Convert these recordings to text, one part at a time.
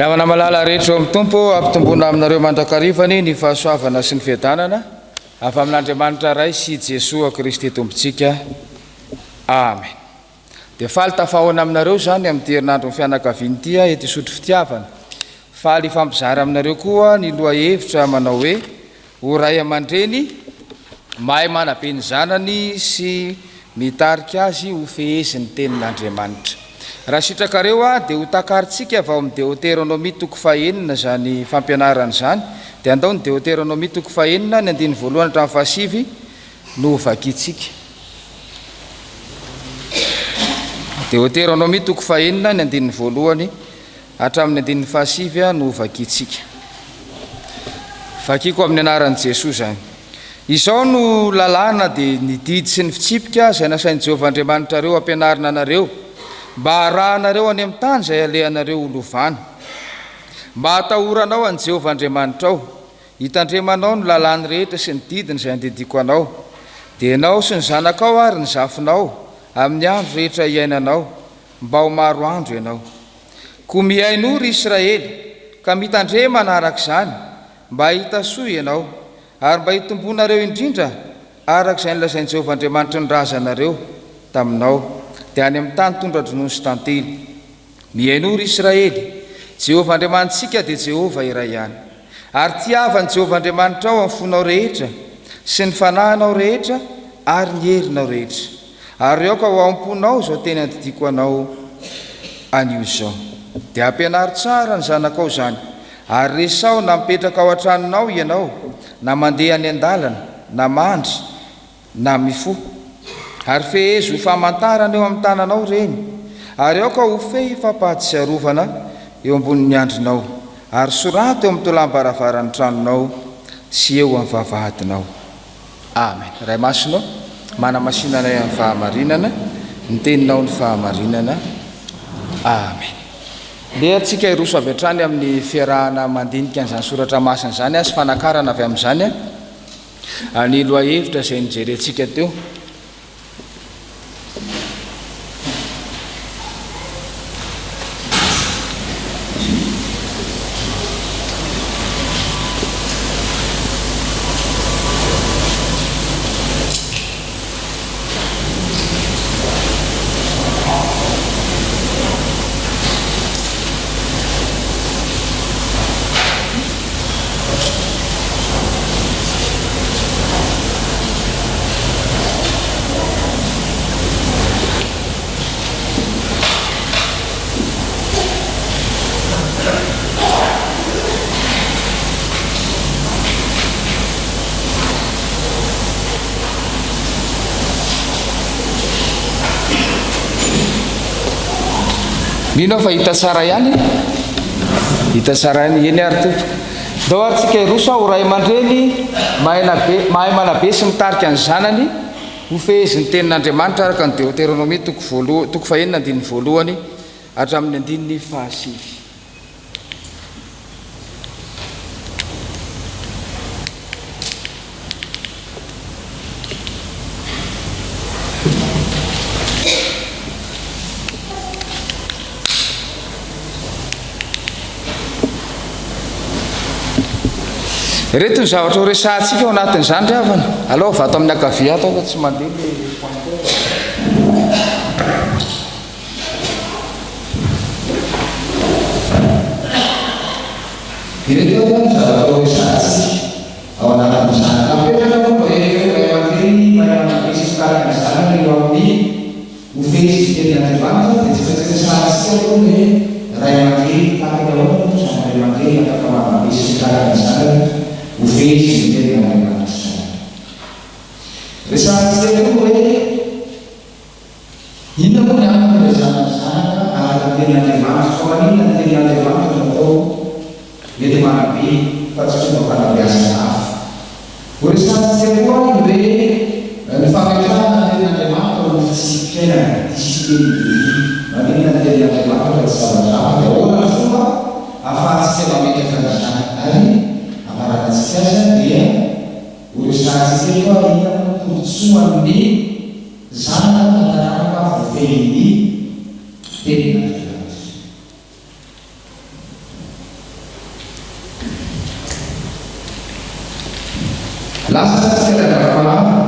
Ry havana malala rehetra ao amin'ny Tompo, ampitomboina aminareo mandrakariva anie ny fahasoavana sy ny fiadanana avy amin'Andriamanitra Ray sy Jesoa Kristy Tompontsika. Amen. Dia faly tafahaona aminareo izany amin'ity herinandron'ny fianakaviana ity aho eto Isotry Fitiavana. Faly hifampizara aminareo koa ny lohahevitra manao hoe Ho ray aman-dreny mahay manabe ny zanany sy mitarika azy ho fehezin'ny Tenin'Andriamanitra. Raha sitrakareo dia ho takarintsika avy ao amin'ny Deoteronomia toko fahenina izany fampianarana izany. Dia andao ny Deoteronomia toko fahenina, ny andininy voalohany hatramin'ny fahasivy no hovakintsika. Deoteronomia toko fahenina, ny andininy voalohany Hatramin'ny andininy fahasivy no hovakintsika. Vakiko amin'ny anaran'i Jesoa izany. Izao no lalàna, dia ny didy sy ny fitsipika izay nasain'i Jehovah Andriamanitrareo hampianarina anareo, mba harahanareo any amin'ny tany izay alehanareo ho lovana. Mba hatahoranao an'i Jehovah Andriamanitrao, hitandremanao ny lalàny rehetra sy ny didiny izay andidiako anao, dia ianao sy ny zanakao ary ny zafinao, amin'ny andro rehetra iainanao, mba ho maro andro ianao. Koa mihainoa, ry Israely, ka mitandremana araka izany, mba hahita soa ianao, ary mba hitomboanareo indrindra araka izay nolazain'i Jehovah Andriamanitry ny razanareo taminao, dia any amin'ny tany tondra-dronono sy tantely. Mihainoa, ry Israely, Jehovah Andriamanitsika dia Jehovah iray ihany. Ary tiava an'i Jehovah Andriamanitrao amin'ny fonao rehetra, sy ny fanahinao rehetra, ary ny herinao rehetra. Ary aoka ho ao am-ponao izao teny andidiako anao anio izao. Dia ampianaro tsara ny zanakao izany, ary resaho na mipetraka ao an-tranonao ianao, na mandeha any an-dalana, na mandry, na mifoha. Ary fehezo ho famantarana eo amin'ny tananao ireny, ary aoka ho fehy fampahatsiarovana eo ambonin'ny andrinao, ary soraty eo amin'ny tolam-baravaran'ny tranonao sy eo amin'ny vavahadinao. Amen. Ray Masina ô, manamasina anay amin'ny fahamarinana, ny Teninao ny fahamarinana. Amen. Ndeha tsika hiroso avy hatrany amin'ny fiarahana mandinika an'izany soratra masina izany sy fanakarana avy amin'izany ny lohahevitra izay nojerentsika teo. Mino aho fa hita tsara ihany e. Hita tsara ihany, eny ary tompoko. Ndao ary tsika hiroso ho ray aman-dreny mahay nabe, mahay manabe sy mitarika ny zanany ho fehezin'ny tenin'Andriamanitra araka ny Deoteronomia toko voaloha, toko fahenina andininy voalohany hatramin'ny andininy fahasivy. Ireto ny zavatra ho resahantsika ao anatin'izany ry havana. Aleo avy ato amin'ny ankavia ato aho fa tsy mandeha le pointeur. Ireto avy ny zavatra ho resahantsika ao anatin'izany. Napetraka moa ny hoe ray aman-dreny mahay manabe sy mitarika ny zanany eo amin'ny ho fehezin'ny tenin'Andriamanitra dia tsy maintsy resahantsika aloha ny hoe ray aman-dreny tahaka ny ahoana moa izany ray aman-dreny afaka manabe sy mitarika ny zanany ho fehezin'ny tenin'Andriamanitra izany. Resahantsika koa ny hoe Inona moa ny antony ilazana ny Zanaka araka ny Tenin'Andriamanitra? Fa maninona ny Tenin'Andriamanitra no atao mety manabe fa tsy fomba fanabeazana hafa? Horesahantsika koa ny hoe ny fametrahana ny Tenin'Andriamanitra ho fitsipi-piainana, discipline de vie. Maninona ny Tenin'Andriamanitra fa tsy zavatra hafa? Dia ahoana ny fomba ahafahantsika mametraka an'izany? Ary hamaranantsika azy dia horesahantsika eto inona moa ny tombontsoan'ny Zanaka na taranaka voafehin'ny Tenin'Andriamanitra. Lasa tsika ry Ravatomanga.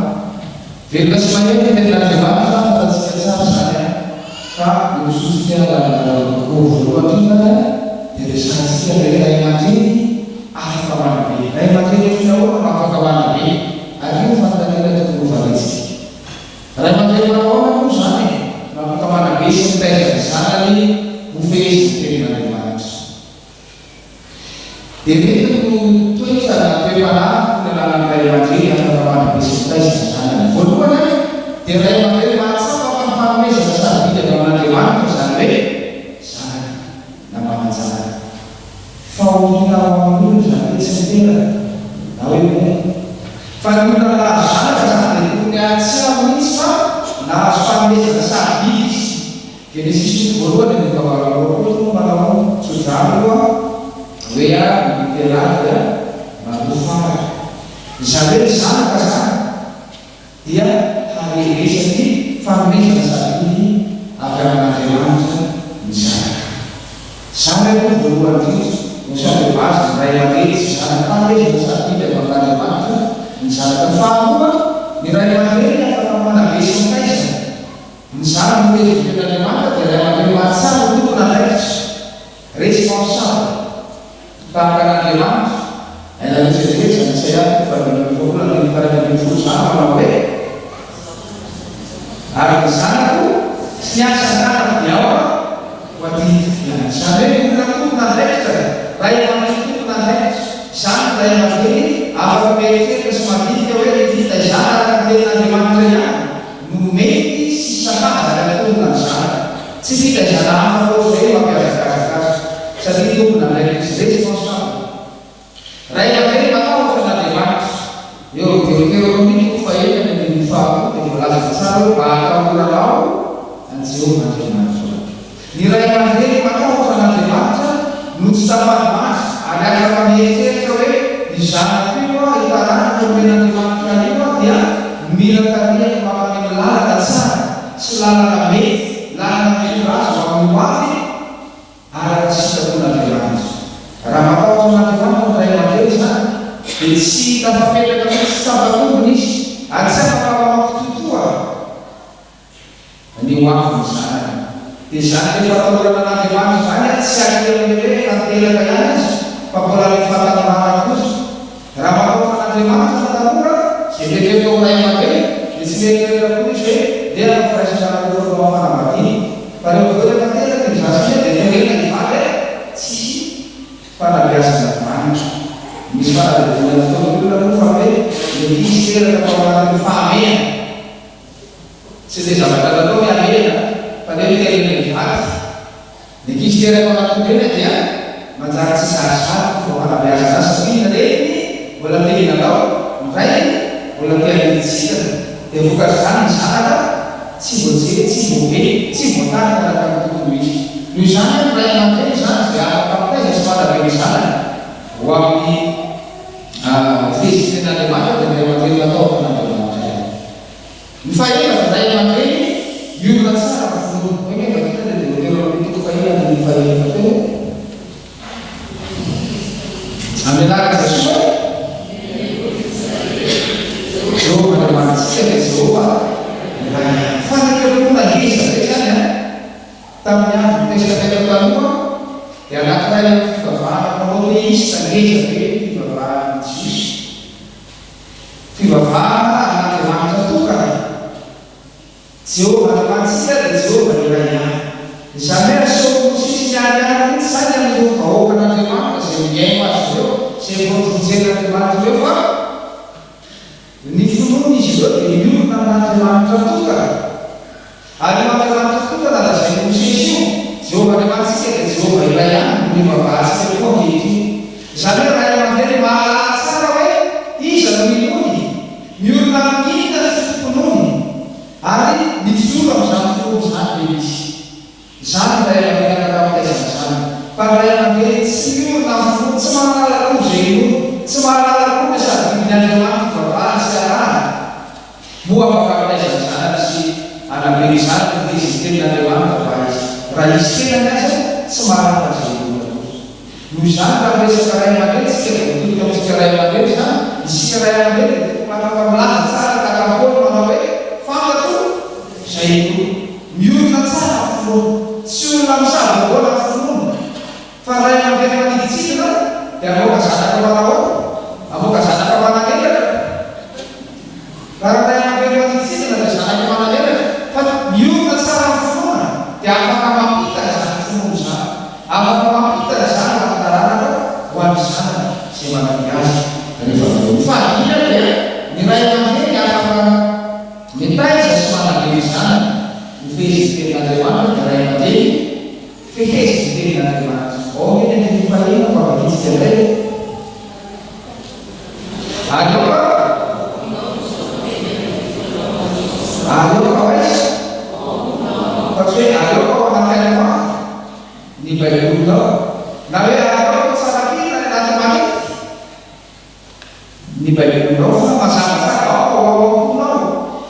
Velona sy mahery ny tenin'Andriamanitra, fantatsika tsara izany an! Fa mirosotsika lalindalina kokoa. Voalohany indrindra ary dia resahantsika ilay ray aman-dreny afaka manabe. Ray aman-dreny ohatry ny ahoana no afaka manabe? Ary io no fanontaniana tokony hovaliantsika. Ray aman-dreny manao ahoana moa izany no afaka manabe sy mitaiza ny zanany ho fehezin'ny tenin'Andriamanitra? Dia ireto no toetra na toe-panahy tokony ananan'ny ray aman-dreny afaka manabe sy mitaiza ny zanany. Voalohany, dia ray aman-dreny mahatsapa fa ny fanomezana sarobidy avy amin'Andriamanitra izany hoe zanaka na manan-janaka. Fahoriana ho an'ny olona izany hoe tsy miteraka na hoe momba. Fa ny olona nahazo zanaka izany dia tokony hahatsiaro mihitsy fa nahazo fanomezana sarobidy izy. Genesisy toko voalohany andininy fahavalo amby 28 moa manao tsodrano aloha hoe a ny miteraha dia manoa fara. Izany hoe ny zanaka izany dia harem-be satria fanomezana sarobidy avy amin'Andriamanitra ny zanaka. Izany aloha voalohany indrindra no sady ho azy ny ray aman-dreny sy zanaka fanomezana sarobidy avy amin'Andriamanitra ny zanaka. Ny faharoa, ny ray aman-dreny afaka manabe sy mitaiza. Ny zanany ho hevi-pian'Andriamanitra dia ray aman-dreny mahatsara ho tompon'andraikitra, responsable, tahaka an'Andriamanitra. Hainareo jerijera izany Isaia toko faha-45 andininy faha-11 izany manao hoe, Ary ny zanako sy ny asan'ny tanako dia ao ho adidiko ihany. Izany hoe olona tompon'andraikitra, ray aman-dreny tompon'andraikitra. Izany ny ray aman-dreny afaka mieritreritra sy mandinika hoe ny fitaizana araka ny tenin'Andriamanitra ihany no mety sy sahaza ny antonona ny zanaka. Tsy fitaizana hafa ankoatra izay no mampihazakazaka azy, satria tompon'andraikitra izy, responsable. Ray aman-dreny matahotra an'Andriamanitra. Eo amin'ny Deoteronomia toko fahenina ny andininy faharoa dia voalaza tsara hoe mba hatahoranao an'i Jehovah Andriamanitrao. Ny ray aman-dreny matahotra an'Andriamanitra no tsy tafandrimandry ary afaka mieritreritra hoe, 'Io zanako io aho, io taranaka omen'Andriamanitra ahy io aho dia mila tarihako mankany amin'ny lalana tsara sy lalana mety, lalana mitondra azy ho amin'ny hoavy araka ny sitrapon'Andriamanitra. Raha matahotra an'Andriamanitra ny ray aman-dreny izany, dia tsy tafapetraka mihitsy, tsy tafatombina izy, ary tsy afaka mampitotoa. Ny ho avin'ny zanany. Dia izany ilay fahatahorana an'Andriamanitra izany ary tsy aty amin'ny hoe efa niteraka ihany aza fa mbola ilay fahatanorana kosa. Raha matahotra an'Andriamanitra ny tanora, izay mieritreritra ho ray aman-dreny, dia tsy mieritreritra akory izy hoe ndeha hanao firaisana ara-nofo alohan'ny fanambadiana. Fa rehefa avy eo rehefa teraka io zaza io dia terena hivady a! Tsisy fanabeazana vanona. Misy fanadihadiana nataon'ny olona moa fa hoe ny ankizy teraka tao anatin'ny fahamehana. Tsy ilay zavatra natao ny hamehana fa ilay hoe terena hivady. Ny ankizy teraka ao anatin'ireny dia manjary tsy zarizary ny fomba fanabeazana azy satria ny reniny mbola te hilalao, ny rainy mbola te hanidy sitrana. Dia vokatr'izany ny zanaka tsy voajery, tsy voabe, tsy voatarika araka ny tokony ho izy. Noho izany ny ray aman-dreny izany izay afaka mitaiza sy manabe ny zanany ho amin'ny fihetsiken'Andriamanitra dia ny ray aman-dreny matahotra an'Andriamanitra ihany. Ny fahefatra, ray aman-dreny miorina tsara ny finoana. Hoy nge vakina ilay Deoteronomia toko fahiny andininy fahefatra eo. Amin'ny anaran'i Jesoa, Jehovah Andriamanitsika dia Jehovah iray ihany. Fanekempoana ngeza be izany an! Tamin'ny andron'ny Testamenta Taloha dia anankiray amin'ny fivavahana monoteista ngeza be ny fivavahan'ny Jiosy. Fivavahana an'Andriamanitra tokana. Jehovah Andriamanitsika dia Jehovah iray ihany. Izany hoe asehon'i Mosesy miharihary mihitsy izany amin'ireo vahoakan'Andriamanitra izay mihaino azy ireo, izay voavonjen'Andriamanitra ireo fa ny finoan'izy ireo dia miorina amin'Andriamanitra tokana. Ary io Andriamanitra tokana lazain'i Mosesy io, Jehovah Andriamanitsika dia Jehovah iray ihany no ivavahantsika koa ankehitriny. Izany hoe ray aman-dreny mahalala tsara hoe iza no inoany, miorina amin'ny inona ny foto-pinoany, ary mijoro amin'izany finoany izany ve izy. Izany ny ray aman-dreny afaka mitaiza ny zanany. Fa ny ray aman-dreny tsy miorina amin'ny finoany, tsy mahalala akory izay inoany, tsy mahalala akory ny hasarobidin'ny Andriamanitra ivavahany sy arahany, Moa afaka mitaiza ny zanany sy hanabe ny zanany ve izy miteny an'Andriamanitra va izy? Raha izy tenany aza tsy mahalala izay inoany akory. Noho izany raha miresaka ray aman-dreny isika dia mitodika amintsika ray aman-dreny izany. Isika ray aman-dreny dia tokony afaka milaza tsara tahaka an'i Paoly manao hoe, Fantatro izay inoako. Miorina tsara ny finoana. Tsy olona misavoamboana ny finoana. Fa ray aman-dreny manidintsidina dia hamoaka zanaka manao ahoana? Hamoaka zanaka manan'elatra. Raha ray aman-dreny manidintsidina dia zanaka manan'elatra. Fa miorina tsara ny finoana dia afaka mampita izany finoana izany. Afaka mampita izany ho an'ny taranaka, ho an'ny zanany izay manampy azy rehefa avy eo. Ny fahadimy dia ny ray aman-dreny afaka mitaiza sy manabe ny zanany ho fehezin'ny tenin'Andriamanitra dia ray aman-dreny fehezin'ny tenin'Andriamanitra. Ao ange ny andininy fahenina mba vakintsika indray e. Ary aoka Ary aoka ho aiza? Fa tsy hoe ary aoka ao anaty armoire ny Baibolinao, na hoe ary aoka ho tsara pirina any anaty maquette ny Baibolinao, fa mazava tsara, aoka ho ao am-ponao.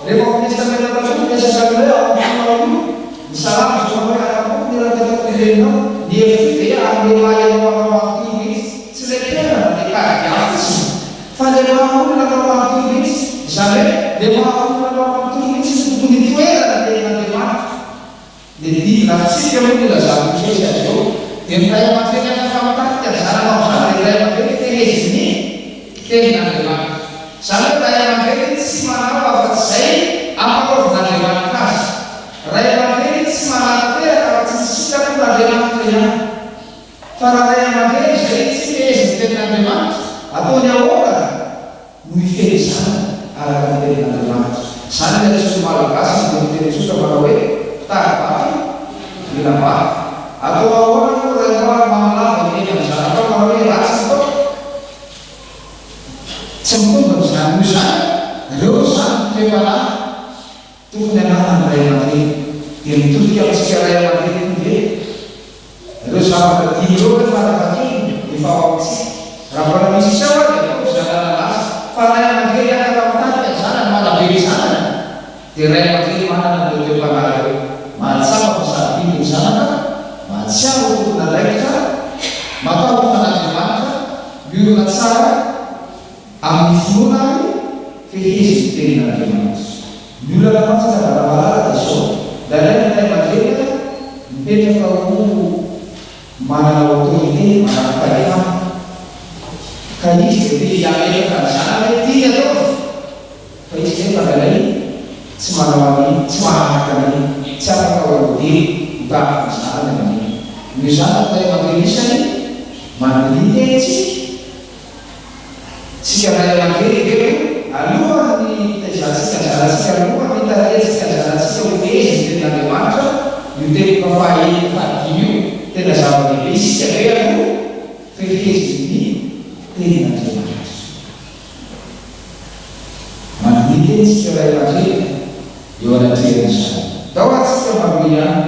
Rehefa ao amin'ny Testamenta Taloha miresaka an'io hoe ao am-ponao io, ny Salamo izao manao hoe ato am-poko ny rantsan'ny reninao, ny hevitro dia hanome maha ianao anao manontolo mihitsy. Tsy ilay toerana dia cardia fotsiny fa ilay maha olona anao manontolo mihitsy, izany hoe ilay maha olona anao manontolo mihitsy no tokony hitoerana ny tenin'Andriamanitra. Ilay didy na fitsipika moa no ilazan'i Mosesy azy eo. Dia ny ray aman-dreny afaka mitarika ny zanany amin'izany dia ny ray aman-dreny fehezin'ny tenin'Andriamanitra. Izany hoe ray aman-dreny tsy manao afa-tsy izay ampanaovin'Andriamanitra azy. Ray aman-dreny tsy manatanteraka afa-tsy ny sitrapon'Andriamanitra ihany. Fa raha ray aman-dreny izay tsy fehezin'ny tenin'Andriamanitra, ataony ahoana no hifehy ny zanany araka ny tenin'Andriamanitra? Izany ilay antsoin'ny Malagasy ny teny tsotra manao hoe mpitari-bato mila-bato. Atao ahoana moa raha ianao ary mamo lava hiteny amin'ny zanakao manao hoe ratsy ny taoko? Tsy mitombina izany. Noho izany, ireo izany no toe-panahy tokony hananan'ny ray aman-dreny. Dia mitodika amintsika ray aman-dreny koa ve? Ireo zavatra dimy ireo ve farafahakeliny efa ao amintsika? Raha mbola misy tsy ao ary dia ataovy izay hananana azy. Fa ray aman-dreny afaka mitarika ny zanany, manabe ny zanany, dia ray aman-dreny manana an'ireo toe-panahy ireo. Mahatsapa fa sarobidy ny zanaka, mahatsiaro ho tompon'andraikitra, matahotra an'Andriamanitra, miorina tsara amin'ny finoana ary fehezin'ny Tenin'Andriamanitra. Ny olana mantsy ry havana malala dia izao, indraindray ny ray aman-dreny mipetraka ho manana autorité, manana fahefana, ka izy dia te hametraka ny zanany hoe ity ny ataovy, fa izy nefa indraindray tsy manao an'iny, tsy maharaka an'iny, tsy afaka ho modely ho tahaka ny zanany amin'iny. Noho izany ny ray aman-dreny isany mandinika isika, Tsika ray aman-dreny ve no alohan'ny hitaizantsika ny zanatsika, alohan'ny hitarihantsika ny zanatsika ho fehezin'ny tenin'Andriamanitra, io teboka fahaenina fahadimy io, tena zava-dehibe, isika ve aloha fehezin'ny tenin'Andriamanitra? Mandinika isika ray aman-dreny eo anatrehan'izany. Ndao ary tsika manohy ihany.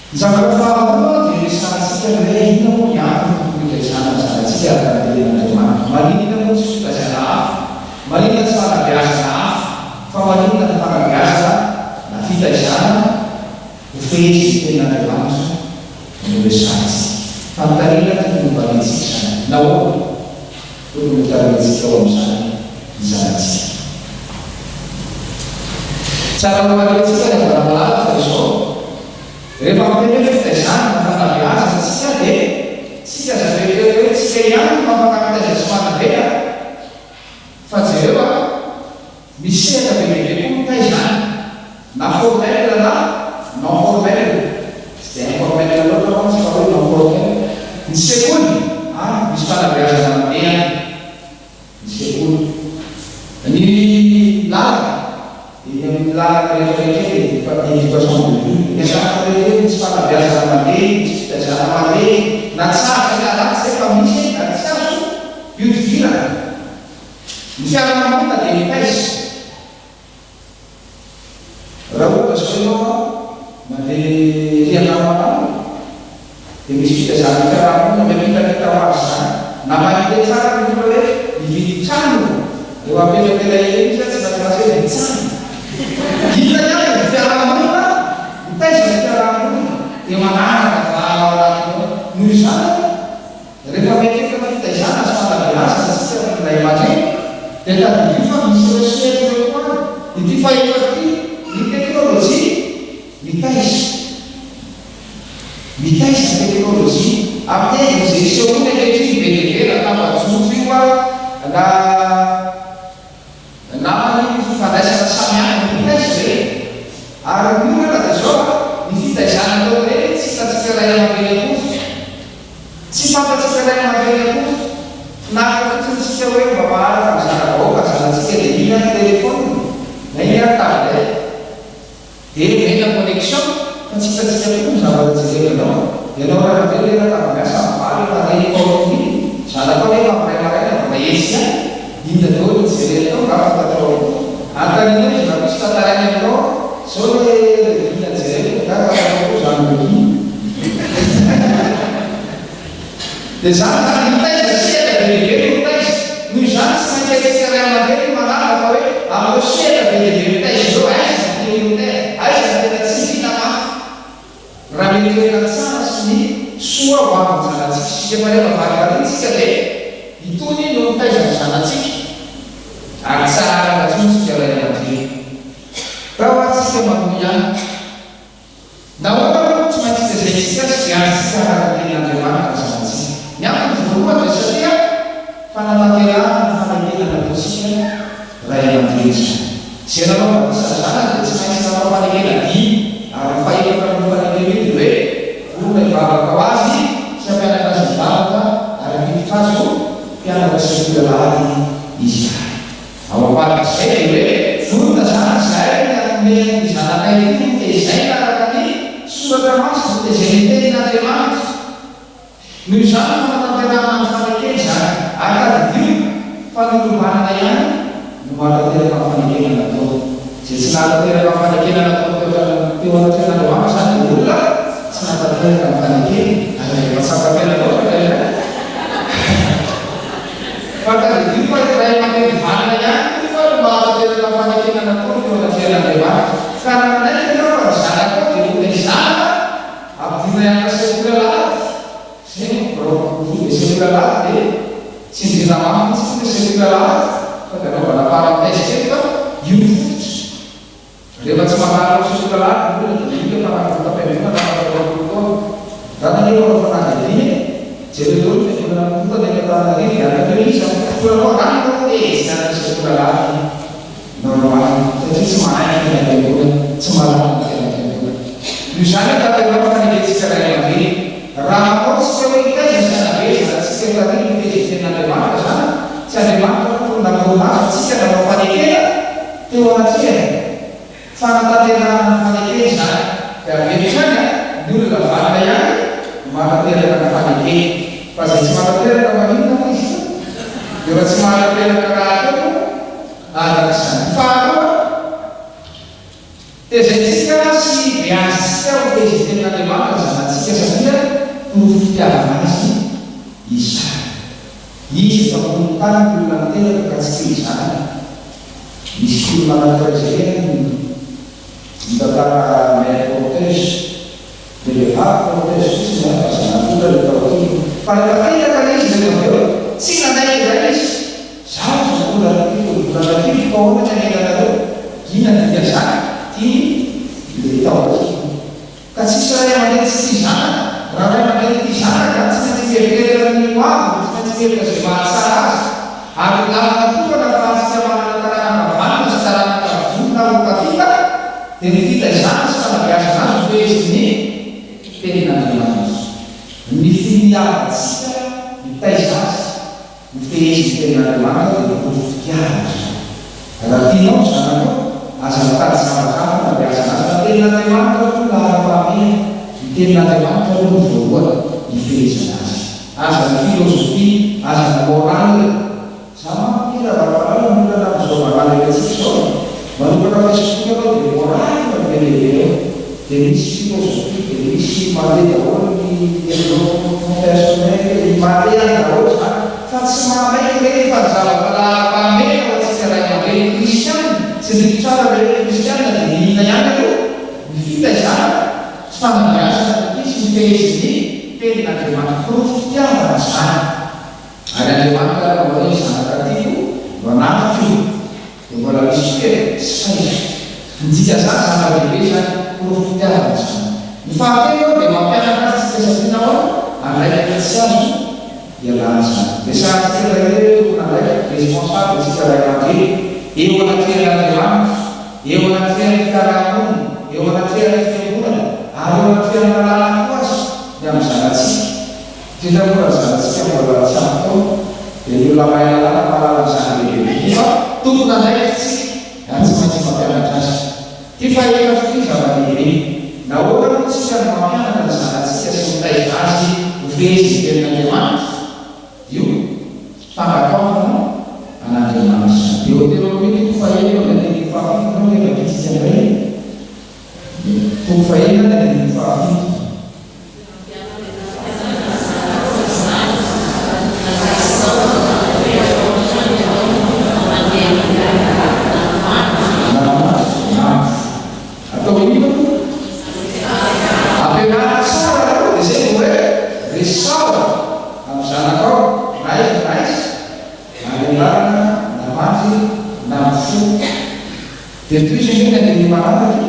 Ny zavatra faharoa dia resahantsika ny hoe inona moa ny antony tokony hitaizana ny zanatsika araka ny tenin'Andriamanitra. Maninona moa tsy fitaizana hafa? Maninona tsy fanabeazana hafa? Fa maninona ny fanabeazana na fitaizana ho fehezin'ny tenin'Andriamanitra no resahantsika? Fanontaniana tokony hovaliantsika izany. Nahoana? Tokony ho tarihintsika ao amin'izany ny zanatsika. Tsara ho marihintsika ny havana-malala fa izao, rehefa miteny hoe fitaizana na fanabeazana isika dia tsika aza mieritreritra hoe tsika ihany no afaka mitaiza sy manabe a! Fa jereo a! Misy sehatra be dia be koa mitaiza any, na formel na non formel, tsy dia informel loatra mantsy fa hoe non formel. Ny sekoly, ah, misy fanabeazana mandeha any, ny sekoly. Ny lalana, eny amin'ny lalana rehetra rehetra eny dia éducation de rue, eny an-dalana rehetra eny misy fanabeazana mandeha, misy fitaizana mandeha, na tsara izay na ratsy izay fa misy ary tsy azo ihodivirana. Ny fiarahamonina dia mitaiza. Raha ohatra izao ianao an, mandeha ery Andranomalala, dia misy fitaizan'ny fiarahamonina miampitampita ho azy izany. Na mahita tsara ny olona hoe mividy trano eo apetraka ela ela iny izy tsy maintsy hoe mividy trano. Inona ihany ny fiarahamonina, mitaiza ny fiarahamonina dia manaraka valala ao anatiny ao. Noho izany, Rehefa mieritreritra fitaizana sy fanabeazana isika ry ray aman-dreny, Dia tadidio fa misy ireo sehatra ireo koa any. Ity fahefatra ity, ny teknolojia mitaiza. Mitaiza ny teknolojia. Amin'ny endriny izay isehoany ankehitriny be dia be na tambajotra io na na ny fifandraisana samihafa mitaiza ireny. Ary ny olana dia izao, ny fitaizana atao ireny tsy hitantsika ray aman-dreny akory. Tsy fantatsika ray aman-dreny akory. Finaritra fotsiny isika hoe mba maharaka ny zana-bahoaka ny zanatsika dia iny ary téléphone na iny ary tablette dia omena connexion fa tsy hitantsika akory ny zavatra jerena ao. Ianao ray aman-dreny reraka avy miasa amin'ny valo efa reniko ao amin'ny zanakao nefa amin'ny iray maraina vao mahetsika ihany. Inona daholo no jerena tao nga fantatrao aloha? Anontanianao izy raha misy tantarainy aminao zao le revue jereko nga fantatrao koa zany revue? Dia zany zany mitaiza sehatra be dia be no mitaiza. Noho izany tsy maintsy haintsika ray aman-dreny ny manavaka hoe amin'ireo sehatra be dia be mitaiza ireo aiza no prioritaire, aiza no tena tsindriana mafy. Raha mety toerana tsara sy ny soa ho avin'ny zanatsika isika fa rehefa varimbariana isika dia itony no mitaiza ny zanatsika ary tsy haharaka intsony isika ray aman-dreny. Tao ary isika manohy ihany. Nahoana moa no tsy maintsy tezaintsika sy beazintsika araka ny tenin'Andriamanitra ny zanatsika? Ny antony voalohany dia satria fanatanterahana ny fanekena nataontsika ray aman-dreny izany. Izay nanao batisa ny zanany dia tsy maintsy nanao fanekena dimy, ary ny fahefatra amin'io fanekena io dia hoe vonona hivavaka ho azy sy hampianatra azy hivavaka ary hampiditra azy ho mpianatra sekoly alahady izahay. Ao ambadik'izay dia hoe vonona izany izahay ny hanome an'ity zanakay ity ho tezaina araka ny Soratra Masina, ho tezain'ny Tenin'Andriamanitra. Noho izany fanatanterahana ny fanekena izany. Ary tadidio fa ny olom-banana ihany no mahatanteraka ny fanekena nataony. Izay tsy nahatanteraka ny fanekena nataony teo anatrehan'Andriamanitra izany dia olona tsy nahatanteraka ny fanekena. Aza dia mahatsapa tena loatra indraindray. Fa tadidio fa ny ray aman-dreny vanona ihany koa no mahatanteraka fanekena nataony teo anatrehan'Andriamanitra. Ka raha manaiky ianao fa ny zanakao dia hotezana, ampidirina hianatra sekoly alahady, izay no birao foibe sekoly alahady dia tsindriana mafy mihitsy ny sekoly alahady fa dia anaovana parenthèse kely fa io no fototra. Rehefa tsy mandalo amin'ny sekoly alahady ny olona dia midika fa nanavotam-piangonana afaka 20 taona. Zany anie manao fanadihadiana e! Jereo daholo ny fiangonana mikorontana eto Antananarivo dia anontanio hoe iza no mpitondra anao angaha ianao hoe tsy nianatra sekoly alahady normal satria tsy mahay ny tena fiangonana, tsy mahalala ny tena fiangonana. Noho izany atanterao ny fanekentsika ray aman-dreny. Raha manao tsika hoe hitaiza sy hanabeazana antsika tarihy ny fehezan-tenin'Andriamanitra izany, tsy Andriamanitra akory no namorona azy fa tsika nanao fanekena, Teo anatrehany, fanatanterahana ny fanekena izany, dia avy hatrany ny olona vanona ihany no mahatanteraka ny fanekena, fa izay tsy mahatanteraka maninona moa izy io? Efa tsy mahatanteraka rahateo moa araka izany. Ny faharoa, tezaintsika sy beazintsika ho fehezen-tenin'Andriamanitra ny zanatsika satria porofom-pitiavana azy izany. Izy eto ambonin'ny tany ny olona niteraka ka tsy tia ny zanany. Misy film anankiray izay any mitantara mère cortège. Ilay vehivavy cortège fotsiny an fa zanak'olona ilay tao aoriana. Fa rehefa teraka ilay izy rehefa avy eo, tsy nanaiky indray izy. Zaho ry zanak'olona rakibo, mbola rakibo fa ahoana ny hanelanareo? Inona ny dikan'izany? Tiany ilay tao aoriana. Ka tsisy ray aman-dreny tsy tia zanaka. Raha ray aman-dreny tia zanaka, tsy maintsy mieritreritra ny ho aviny, tsy maintsy mihevitra izay mahatsara azy. Ary ny lalana tokana ahafahantsika manana taranaka vanona sy taranaka vonona ho tafita dia ny fitaizana sy fanabeazana azy ho fehezin'ny Tenin'Andriamanitra. Ny finiavantsika mitaiza azy. Ho fehezin'ny tenin'Andriamanitra dia porofo fitiavana izany. Raha tianao ny zanakao, aza mitady zavatra hafa hanabeazana azy fa ny tenin'Andriamanitra aloha no laharam-pahamehana. Ny tenin'Andriamanitra aloha no voalohany hifehezana azy. Aza ny filozofia, aza ny morale. Za manko anie Ravaromalala ny olana amin'izao valan'aina antsika izao e! Manokatra Facebook ianao dia morale no be dia be ao. Dia misy filozofia, dia misy mandeha daholo ny développement personnel, ny mandeha any daholo izany, fa tsy manaiky ireny fa ny zavatra laharam-pahamehana ho antsika ray aman-dreny kristiana, tsy ndriko tsara ilay hoe kristiana dia ny inona ihany aloha? Ny fitaizana sy fanabeazana ny ankizy sy ny fehezin'ny tenin'Andriamanitra. Porofo fitiavana izany. Ary Andriamanitra nanao hoe, Zanaka tiako no anatiko io. azo ialana izany. Resahantsika ilay hoe tompon'andraikitra, responsable, isika ray aman-dreny, eo anatrehan'Andriamanitra, eo anatrehan'ny fiaraha-monina, eo anatrehan'ny fiangonana, ary eo anatrehan'ny lalàna koa aza ny amin'ny zanatsika. Indrindra moa raha ny zanatsika mbola tsy ampy taona, dia ny olona mahay lalàna mahalala an'izany bebe kokoa fa tompon'andraikitra isika ary tsy maintsy mampianatra azy. Ity fahaefatra ity zava-dehibe. Nahoana moa isika no mampianatra ny zanatsika sy mitaiza azy ho fehezin'ny Tenin'Andriamanitra? Io fankatoavana an'Andriamanitra izany. Deoteronomia toko fahenina ny andininy fahafito no vakintsika indray. Toko fahenina ny andininy fahafito. Atao inona moa? Ampianarina tsara aloha dia izay vao hoe resaho amin'ny zanakao na aiza na aiza, na any an-dalana na mandry na mifoha. Dia tohizo ange ny andininy manaraka e!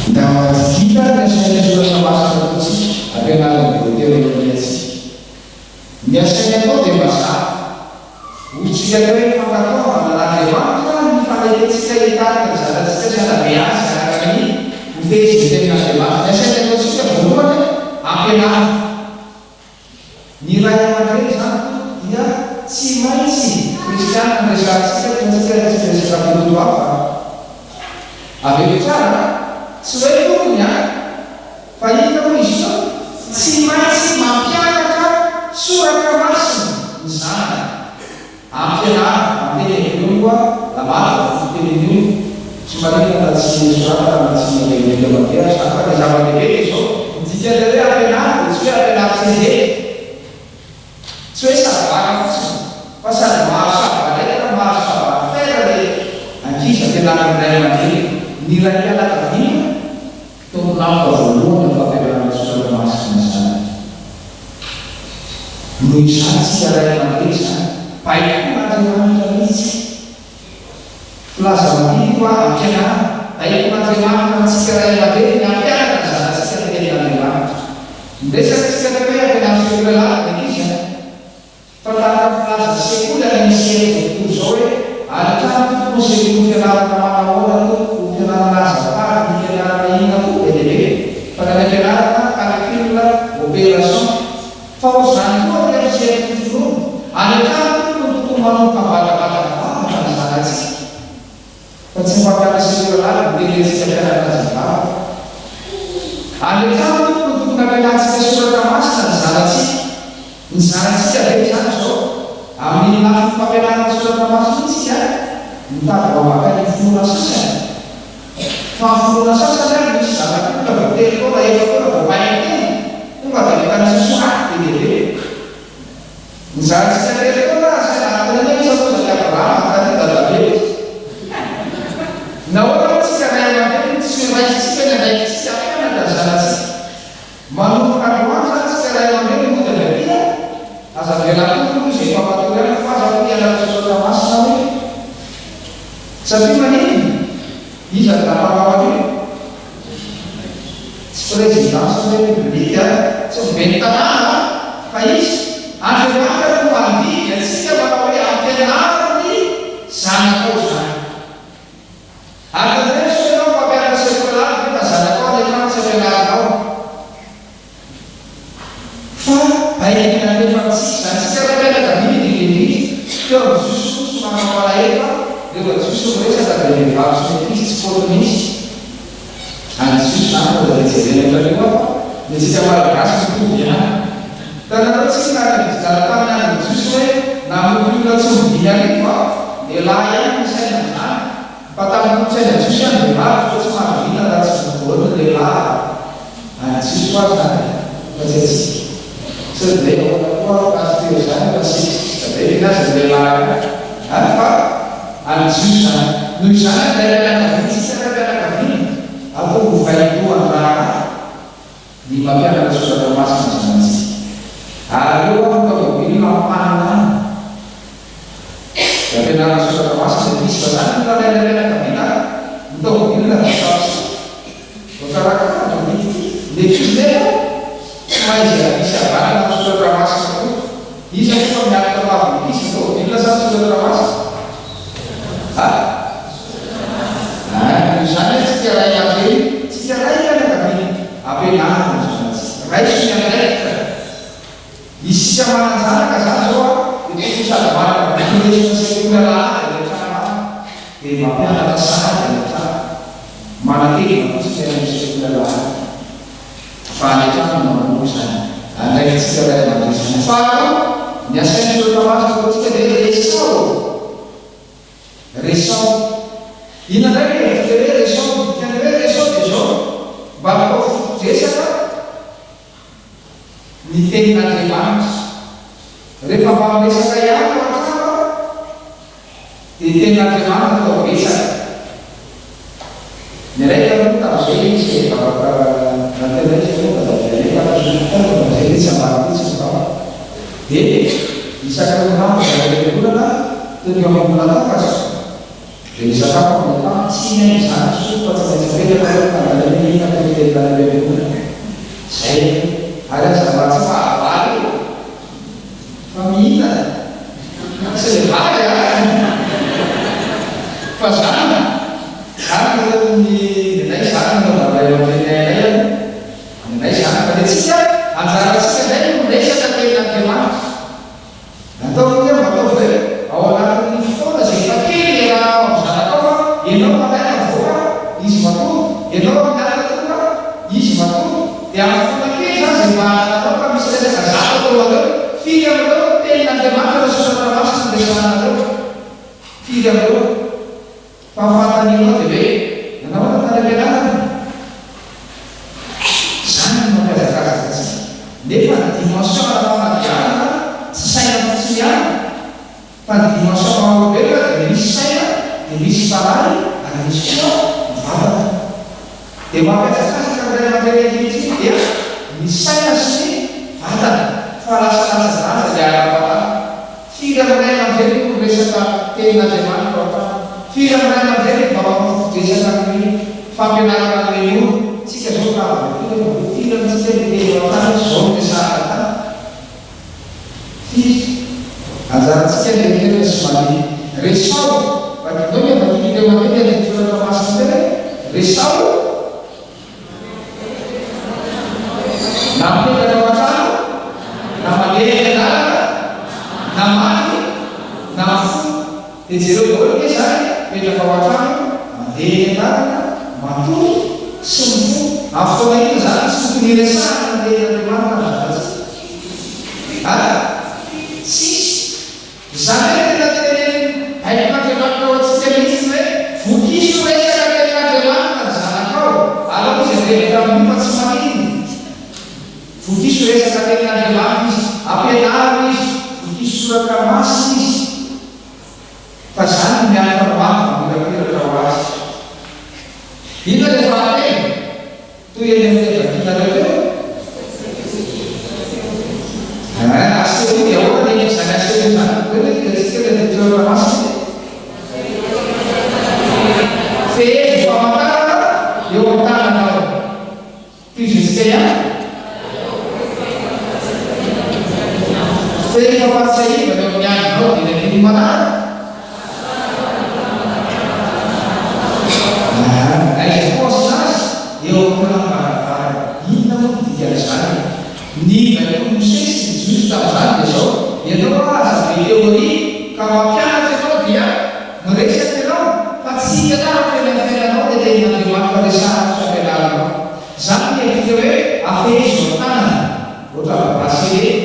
Ndao adika ny asain'ny soratra masina ataontsika, ampianarin'ny Deoteronomia antsika. Ny asainy atao dia mazava. Hoy-tsika teo hoe fankatoavana an'Andriamanitra ny fanekentsika hitarika ny zanatsika sy hanabe azy araka ny ho fehezin'ny Tenin'Andriamanitra. Ny asainy ataontsika voalohany, ampianarina. Ny ray aman-dreny izany tompoko dia tsy maintsy kristiana no resahantsika fa tsy tsy resaka maloto hafa an! Averiko tsara an! Tsy hoe tokony an! Fa inona moa izy io? Tsy maintsy mampianatra soratra masina ny zanany. Ampianarina, amin'ny teny hebreo io a, lamady va fototeny an'io, tsy maninona na tsy soratana na tsy mandehandeha mandeha aza izany fa ilay zava-dehibe dia izao, ny dikan'ilay hoe ampianarina dia tsy hoe ampianaro tsianjery, tsy hoe savoir fotsiny fa sady mahazo savoir être, mahazo savoir faire ilay ankizy ampianarin'ny ray aman-dreny, ny raim-pianakaviana. Tompon'antoka voalohany amin'ny fampianarana ny soratra masina ny zanany. Noho izany tsika ray aman-dreny izany, baikon'Andriamanitra mihitsy. Filaza mandidy io ary ampianarina. Baikon'Andriamanitra amintsika ray aman-dreny ny hampianatra ny zanatsika ny tenin'Andriamanitra. Miresaka tsika teo hoe ampianaro sekoly alahady ny ankizy an. Fa tahaka ny filazan'ny sekoly any amin'ny sehatry izao tontolo izao hoe, Any an-trano tompoko ny sekoly fianarana manahoana tompoko, fianarana azafady, ny fianarana inona koa be dia be, fa ny any am-pianarana calcul, opération. Fa ohatr'izany koa aty amin'ny sehatry ny finoana. Any an-trano tompoko no tokony manomboka mivadabadaka vavaka ny zanatsika. Fa tsy mpampianatra sekoly alahady no tenenintsika mpianatra azy hivavaka. Any an-trano tompoko no tokony hampianarintsika soratra masina ny zanatsika. Ny zanatsika ve izany izao, amin'iny lafiny fampianarana soratra masina iny isika mitady ho ambaka ny finoana sasany? Fa ny finoana sasany ary misy zanak'olona vao telo taona, efa-taona vao mahay miteny, tonga dia mitanisa soraty be dia be. Ny zanatsika telo taona asaina anontaniana hoe iza moa izany Abrahama ka ny dadabe izy? Nahoana moa tsika ray aman-dreny no tsy raisintsika ny andraikitsika hampianatra ny zanatsika? Manomboka androany izany tsika ray aman-dreny mody avy aty a! Aza avela hatory aloha izay mpampatory any fa aza aloha hianatra soratra masina hoe satria maninona? Iza no nampanao an'io? Tsy présidence ny république a, tsy ny ben'ny tanàna a, fa iza? Andriamanitra no mandidy antsika manao hoe ampianaro ny zanakao izany. Ary tandremo sao ianao mpampianatra sekoly alahady nefa ny zanakao any an-trano tsy ampianarinao. Fa baikony alefa amintsika izany. Tsika raim-pianakaviana indrindra indrindra. Teo amin'ny Jiosy koa somary mampalahelo fa rehefa Jiosy miresaka dia vehivavy sy ny ankizy tsy kôty mihitsy. Any Jiosy izany mbola dia jerena ohatran'io aho fa ny antsika Malagasy mitovy ihany. Hitanareo tsinona ary nividy-dala tamin'ny andron'ny Jiosy hoe namono olona tsy omby 5000 aho, lehilahy ihany no isaina amin'izany. Fa tamin'ny kolontsaina jiosy any dia maro fa tsy mahazo vina raha tsy voalohany ny lehilahy any jiosy hoa zany fa tsy antsika. Sao dia ahoana koa ary pasteur zany fa sexiste be ve aza ny lehilahy any fa any jiosy zany. Noho izany ary ilay raim-pianakaviantsika raim-pianakaviana atao ho vaindohan-draharaha. Ny mampianatra soratra masina ny zanatsika. Ary aleo aho ny taomobilina ampahany lany. Ny ampianarana soratra masina. masina ny ankizy fa zany no lalain'ny fianakaviana a! Ny taomobilina voasafosafo, voakarakara, voakitikity, ny ankizy nefa tsy mahay izay misy havanana amin'ny soratra masina koa. Iza anefa miaraka ho avy ny ankizy, ny taomobilina sa ny soratra masina? A! Aa! Noho izany tsika ray aman-dreny, tsika ray fianakaviana, ampianaro ny zanatsika. Raiso ny andraikitra. Isika manan-janaka zany zao a, dia tokony sady manana boky lesona sekoly alahady any an-trano any, dia mampianatra sahady any an-trano. Manatevina fotsiny any amin'ny sekoly alahady. Fa any an-trano no manomboka izany. Andraikitsika ray aman-dreny izany. Faharoa, ny asain'ny soratra masina ataontsika dia hoe resaho. Resaho. Inona indray ny hevitr'ilay hoe resaho? Ny dikan'ilay hoe resaho dia izao, mba atao foto-dresaka ny tenin'Andriamanitra. Rehefa mba miresaka ihany ao an-trano aho, dia ny tenin'Andriamanitra atao betsaka. Ny anay taloha tamin'izay izy nivavaka nantenaina izy aloha mba dia alefa any an-trano tamin'izay dia tsy ambany mihitsy ny vavaka. Dia isaky ny herinandro izay any am-piangonana, tonga eo ambony latabatra, Dia nisakafo amin'ny tany, tsy mihaino izany soa fa tsy maintsy mipetraka aloha ka mandray ny mihinana ny teny tany am-piangonana. Zay aloha. Ary aza mba tsy fahavalo io fa mihinana. Tsy le vary a! Fa zany, zany no ny nenay zany no nanaovan'ny ray aman-dreninay anay aloha. Nenay zany. Fa ny antsika, anjarantsika indray no miresaka tenin'Andriamanitra. Ataovy hoe mba ataovy hoe ao anatin'ny fotoana izay efa kely iarahanao amin'ny zanakao fa ianao maraina mivoaka, izy matory, ianao amin'ny alina tonga, izy matory, dia amin'ny fotoana kely izany izay mba anananao ka misy resaka zato ataonareo, firy amin'ireo tenin'Andriamanitra na soratra masina no resahanareo? Firy amin'ireo? Fa ny fanontanianao dia hoe, nanao ahoana tany am-pianarana? Izany no mampihazakazaka antsika. Nefa ny dimension ara-panabeazana tsy saina fotsiny ihany, fa ny dimension maha-olombelona dia misy saina, dia misy fanahy, ary misy koa ny vatana. Dia mampihazakazaka ny ray aman-dreny ankehitriny dia ny saina sy ny vatana, fa lasa latsa-danja ilay ara-panahy. Firy amin'ny ray aman-dreny no miresaka tenin'Andriamanitra ao an-trano? Firy amin'ny ray aman-dreny no mba mampifodresaka amin'ny fampianarana ny minoa? Tsika zao raha vao tonga dia mba firy amintsika no miteny ao an-trano hoe zao no resahana an-trano? Firy? Anjarantsika ny mieritreritra sy mandihy. Resaho! Vadinao ny avadika teo matetika ny soratra masina teo hoe resaho! Na mipetraka ao an-trano, na mandeha eny an-dalana, na maty, na mifoha. Dia jereo daholo ange izany, mipetraka ao an-trano, mandeha eny an-dalana, matory, sy mifoha. Amin'ny fotoana inona izany no tsy tokony hiresahana ny tenin'Andriamanitra amin'ny zanatsika? An? Tsisy. Izany hoe tena tenenin'ny Baibolin'Andriamanitra ho antsika mihitsy ny hoe, Vokiso resaka tenin'Andriamanitra ny zanakao, alao izy handreraka amin'io fa tsy maninona. Vokiso resaka tenin'Andriamanitra izy, ampianaro izy, vokiso soratra masina izy, fa izany no miantoka ny hoavy mamirapiratra ho azy. Inona ilay fahatelo? Toy eny amin'ny vakinareo teo? Aa, asehoy dia ahoana ny hevitr'izany asehoy izany? Hoe ve hitantsika ilay andinin-tsoratra masina e? Fehezo famantarana eo amin'ny tananao. Tohizantsika ihany? Fehy fampahatsiahivana eo amin'ny andrinao dia ny andininy manaraka. Aiza koa asiana azy? Eo amin'ny toeram-baravarana. Inona moa no dikan'izany? Ny baikon'i Mosesy sy ny Jiosy tamin'izany dia izao, Ianao aza be teoria ka mampianatra ianao dia miresaka ianao fa tsy hita taratra eny amin'ny fiainanao ilay tenin'Andriamanitra resahako sy ampianarinao. Izany no midika hoe afehezo amin'ny tanana, ohatran'ny bracelet.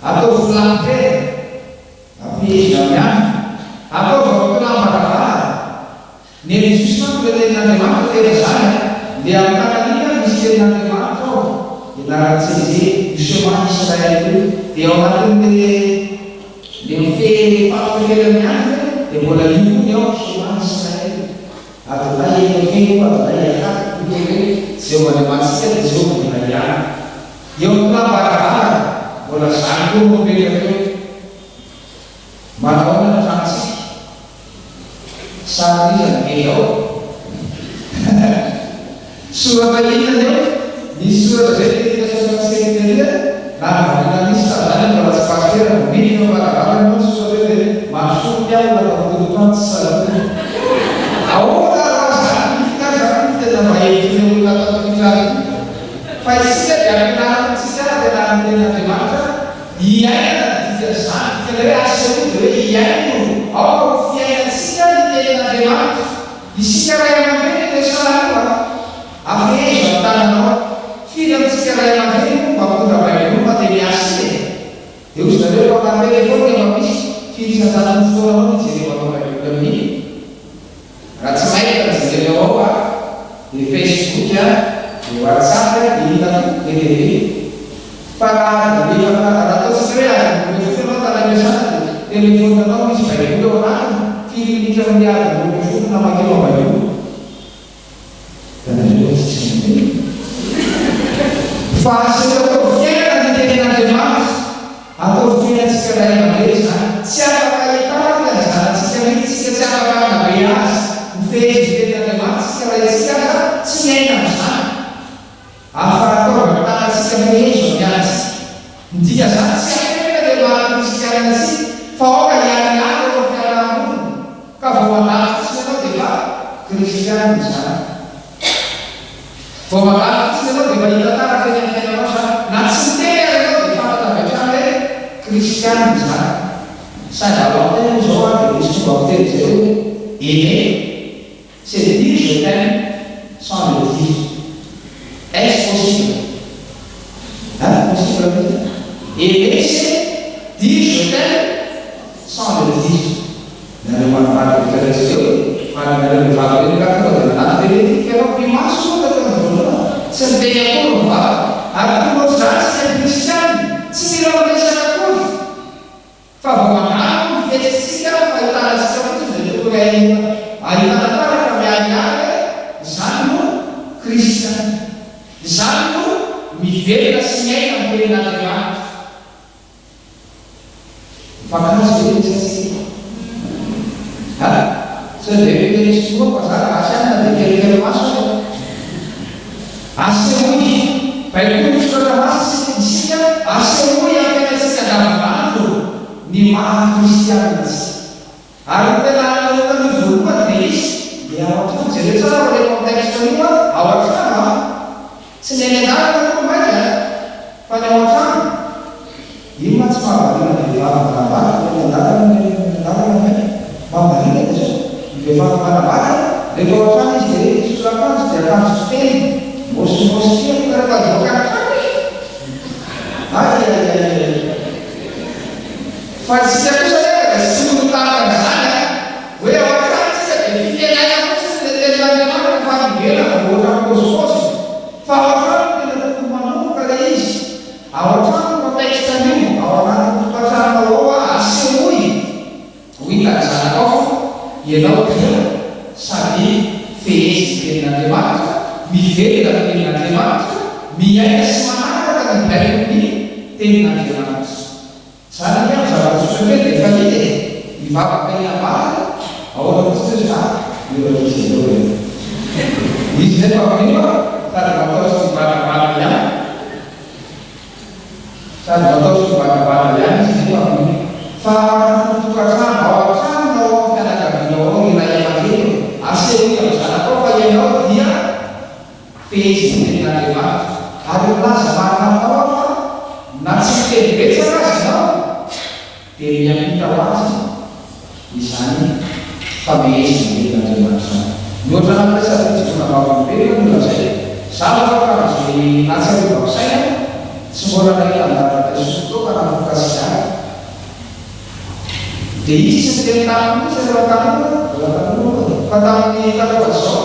Ataovy filamin-tena. Ampihezina amin'ny andro. Ataovy ao amin'ny tolam-baravarana. Ny an'i Jesosy manko ilay tenin'Andriamanitra tena izany an! Ndeha amin'ny tanana iny ary misy tenin'Andriamanitra ao, ianaran'i CG, io Shema Israel io, dia ao anatin'le le mifehy fatotra kely amin'ny andriny an, dia mbola io koa ny ao, Shema Israel, Adonai Eloheinu Adonai Echad, io ilay hoe Jehovah Andriamanitsika dia Jehovah iray ihany. Eo amin'ny tolam-baravarana, mbola izany koa no mipetraka eo. Manao ahoana ny tranontsika? Sarin'iza no hita ao? Soratra inona ny ao? Nisy soratra izay tery 67 tery a! Nahavariana mihitsy tamin'izany aho mbola tsy pasitera vao miditra eo am-baravarana ianao ny soratra eo dia mandrosoa ny mpialona fa mitory trano tsy salama. Ahoana ary raha izany miditra ary izany no tena mba hevitry ny olona ato amin'ity trano ity? Fa isika dia ampianarintsika ampianarin'ny tenin'Andriamanitra hiainana ny dikan'izany, dikan'ilay hoe asehoy dia hoe hiaino, aoka ho fiainantsika ny tenin'Andriamanitra. Isika ray aman-dreny no resahana io a! Afehezo ny tananao. Firy amintsika ray aman-dreny moa mba mitondra baiboly mandeha miasa iny e? Dia hozy nareo fa na telephone efa misy, firy isan-jaton'ny fotoananao no ijerevanao baiboly amin'iny? Raha tsy maika ny jerenao ao a, dia facebook a, dia whatsapp a, dia inona koa, be dia be. Fa raha adiny efatra, raha ataontsika hoe adiny 12 ianao tany am-piasana dia telephone-nao misy baiboly ao anatiny, firy minitra amin'ny adiny 12 no namakianao baiboly? Hitanareo fa tsisy miteny? Fa asio ataovy fiainana ny tenin'Andriamanitra, ataovy fiainantsika ray aman-dreny izany. Tsy afaka hitarika ny zanatsika mihitsy isika, tsy afaka hanabe azy ho fehezin'ny tenin'Andriamanitra isika raha isika aza tsy miaina amin'izany. Ary fa ataovy tanantsika fehezo ny antsika. Midika izany tsy afenina ilay maha kristiana antsika fa aoka hiharihary eo amin'ny fiaraha-monina ka vao mandalo fotsiny ianao dia efa kristiana izany. Vao mandalo fotsiny ianao dia efa hita taratra eny amin'ny fiainanao izany. Na tsy miteny aza ianao dia fantatra avy hatrany hoe kristiana izany. Saint Valentin moa izao dia misy fomba fiteny izay hoe aimer. C'est dire je t'aime sans le dire. Est-ce possible? Hein? Possible ve zany? Aimer c'est dire je t'aime sans le dire. Nareo manambady rehetra rehetra ireo e! Fa nareo mivady ireny angaha tonga dia nanatona ireny tiako ianao pimaso moa taty amin'ny voalohany. Tsy niteny akory ny vavaka. Ary tokony ohatr'izany isika kristiana, tsy mila miresaka akory. Fa vao mandalo ny fihetsitsika fahitana antsika fotsiny dia tokony ahitana taratra miharihary hoe izany no kristiana. Izany no mivelona sy miaina amin'ny tenin'Andriamanitra. Mifankahazo ve ny resatsika? Ha? Sao dia hoe miteny sinoa fa za gasy ihany na dia kelikely maso aza. Asehoy, Baiboly ny Soratra Masina isika, asehoy amin'ny fiainantsika andavanandro ny maha kristianina antsika. Ary ny tena hanehoana an'io voalohany dia izy dia ao an-trano. Jereo tsara fa ilay contexte io an, ao an-trano an. Tsy ny any an-dalana akory mainka an, fa ny ao an-trano. Io mantsy mahavariana ny vehivavy manambady ny any an-dalana ny any an-dalana mainka mahavariana dia zao, ny vehivavy manambady rehefa ao an-trano izy dia misolo akanjo dia akanjo fiteny môsimôsy kely fa rehefa hivoaka ny trano izy aiaiaiaiai fa isika kosa anefa dia tsy tokony ho tahaka an'izany an, hoe ao an-trano isika dia fitenaina fotsiny ilay tenin'Andriamanitra fa any ivelany vao ohatran'ny pôzipôziny fa ao an-trano no tena tokony manomboka ilay izy. Ao an-trano no contexte an'io, ao anatin'ny tokantranonao ao a, asehoy ho hitan'ny zanakao fa ianao dia sady fehezin'ny tenin'Andriamanitra, mivelona ny tenin'Andriamanitra, miaina sy manaraka ny baikon'ny tenin'Andriamanitra. Zany anie amin'ny zavatra tsotra kely dia efa hita e! Mivavaka eny ambany ahoana fotsiny hoe za ireo ankizy ireo e! Izy nefa amin'io a sady matahotra sy mibanabana ihany sady matahotra sy mibanabana ihany izy nefa amin'io fa ao anatin'ny tokantrano ao an-tranonao ao amin'ny fianakavianao ao ry ray aman-dreny ô! Asehoy amin'ny zanakao fa ianao dia Fehezin'ny Tenin'Andriamanitra. Ary milaza marina aminao aho fa na tsy miteny betsaka aza ianao, dia miampita ho azy izany famehezana ny Tenin'Andriamanitra izany. Ny ohatra anankiray sady fijoroana vavolombelona no lazaiko. Zavatra tamin'izay nahatsiarovako saina, tsy mbola nahita an-dàlana nisotro toaka na nifoka sigara. Dia izy tsy niteny tamiko mihitsy rehefa tanora, mbola tanora moa e, fa tamin'ny talohan'izao,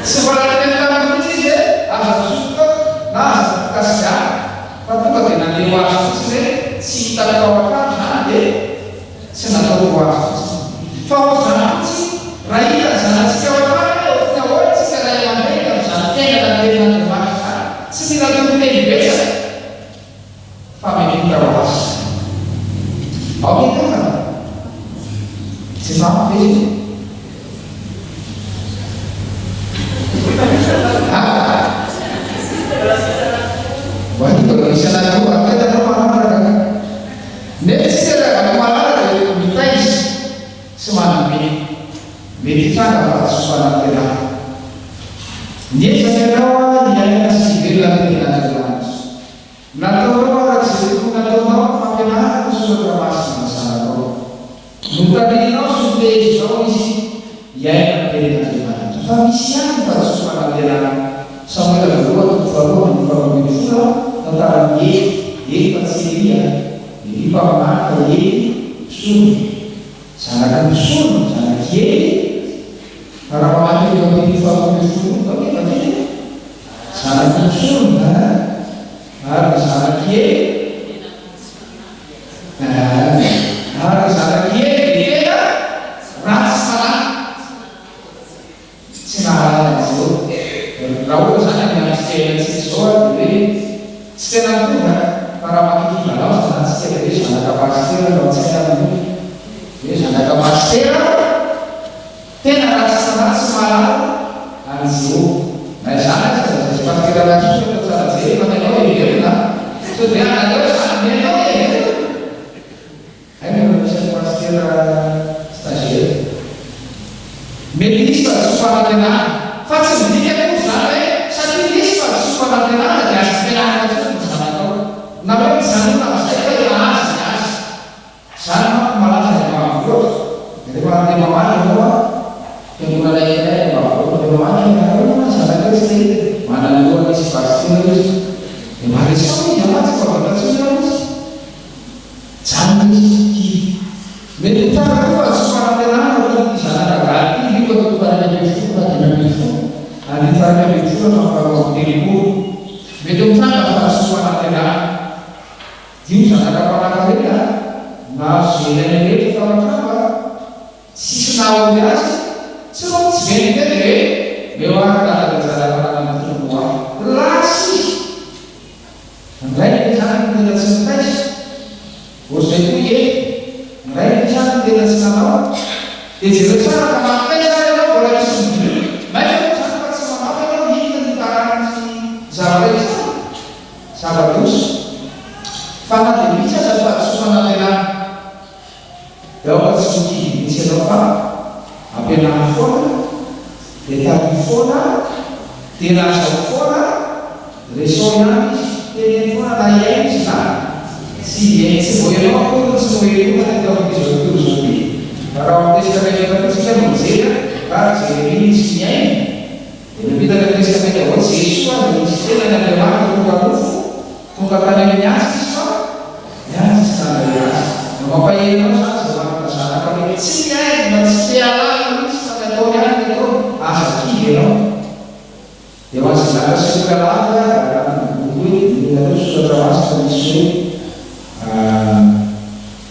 tsy mbola niteny tamiko mihitsy izy hoe aza misotro toaka na aza mifoka sigara, fa tonga dia naneho azy fotsiny hoe tsy hitako tao an-trano izany dia tsy nataoko ho azy fotsiny. Fa ohatr'izany fotsiny, raha hitan'ny zanatsika ao an-trano hoe ohatry ny ahoana isika ray aman-dreny amin'izany fiainana ny tenin'Andriamanitra izany, tsy mila toriteny betsaka, Fa miampita ho azy. Ao ny havana. Tsy efa ampy ve izay? Mety hitranga ny fahadisoam-panantenana. Niezaka ianao hiaina sy hivelona ny Tenin'Andriamanitra. Nataonao araka izay tokony nataonao ny fampianarana ny soratra masina ny zanakao. Notarihinao sy nofehezinao izy hiaina ny Tenin'Andriamanitra. Fa misy ihany ny fahadisoam-panantenana. Samoela voalohany toko faharoa ambin'ny 12, tantaran'i Ely, Ely fa tsy Elia, Elia mpaminany fa Ely mpisorona. Zanaky ny mpisorona, zanak'i Ely, fa raha mamaky an'io andininy faha 12 io, ok, vakio e! Zanaky ny mpisorona, ary ny zanak'i Ely, ary ny zanak'i Ely dia tena ratsy fanahy. Tsy nahalala an'i Jehovah. Raha ohatra izany amin'ny androntsika iainantsika izao ary dia hoe tsy tena mitovy an! Fa raha maka equivalence izany tsika dia hoe zanaka pasitera no an-tsaina amin'io. Hoe zanaka pasitera tena ratsy fanahy tsy mahalala an'i Jehovah. Na izany aza dia tsy pasitera ratsy kosa fa tsara jery fa ny anao heverina an! Sao dia hoe anareo izany ny anao heverina? Hay mbola misy an'i Pasitera stagiaire. Mety hisy fahadisoam-panantenana. Fa tsy midika akory izany hoe satria nisy fahadisoam-panantenana dia aza ampianarina intsony ny zanakao. Na hoe mijanona amin'izay fa efa azy ny azy. Izany manko malaza any ambanivohitra. Rehefa handeha mamaly ianao an, fiangonana iray any ambanivohitra, mandeha mamaly ianareo an, zanakao tsy te hita. Manana loha misy Pasitera izy. Dia mba resaho izy an, tsy mba vita intsony an izy. Mijanona izy kivy. Mety ho tranga koa fa tsy fanantenana ohatran'ity zanaka galy ity, Lioka toko faha-11 faha-15, andininy faha-11 hatramin'ny faha-32. Mety ho tranga fa tsy fanantenana. Io zanaka mpanankarena nahazo izay ilainy rehetra tao an-trano ary tsisy nahomby azy, tsy roa tsy venty teo dia hoe meo ary dada ilay anjara fananana tokony ho ahy. Lasa izy. Ny rainy ve zany no tena tsy nitaiza? Ohatr'izay koa i Ely, ny rainy ve zany no tena tsy nanao? Dia jereo tsara fa na mitaiza ary ianao mbola misy mivoy, mainka moa zany fa tsy manao ianao inona ny hifaran'ny zavatra hitranga? Zava-doza. Fa na dia misy aza ny fahadisoam-panantenana. Dia aoka tsy ho kivy mihitsy ianao fa ampianaro foana, dia tariho foana, dia lazao foana, resaho ihany izy, teneno foana na hihaino izy na tsy hihaino. Tsy vao ianao akory no tsy nohenoina teto amin'ity izao tontolo izao ity, fa raha ao amin'ny Testamenta Taloha isika no mijery, raha Jeremia nisy nihaino, Dia nampita ny Testamenta Vaovao, Jesoa dia nisy tenany Andriamanitra tonga nofo, tonga tany amin'ny azy Izy fa ny azy tsy nandray Azy. Mba mampahery anao izany izay manana zanaka mety tsy mihaino na tsy te hahalala mihitsy fa ny ataony ihany ny ataony, aza kivy ianao. Dia ho an'izay zanaka sekoly alahady ary dia anatin'ny boky hoe dinihinareo ny soratra masina misy hoe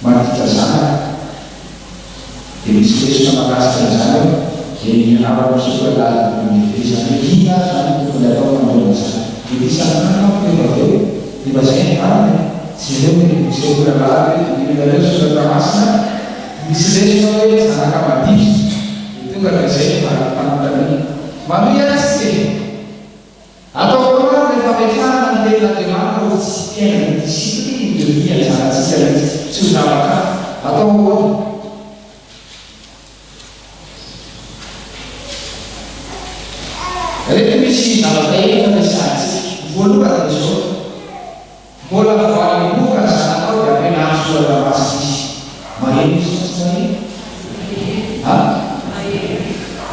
Maditra zanaka. Dia misy lesona mahakasika an'izany ao, dia nianarako ny sekoly alahady lehibe izany hoe inona ary izany no tokony hatao manoloana izany. Mety isan'andro manko rehefa avy eo dia mba izay ny valiny e! Jereo ny sekoly alahady hoe dinihinareo ny soratra masina, misy lesona hoe zanaka maditra, dia tonga dia izay ny valin'ny fanontaniana. Manohy ary isika e! Ataoko ahoana ary rehefa ametrahana ny tenin'Andriamanitra ho fitsipi-piainana ny discipline de vie anjarantsika rehetra, tsy ho zavatra hafa. Atao ahoana? Reto misy zavatra efatra resahantsika. Ny voalohany dia izao. Mbola vao any am-bohoka ny zanakao dia ampianaro soratra masina izy. Maheno izy sa tsy maheno? Ha?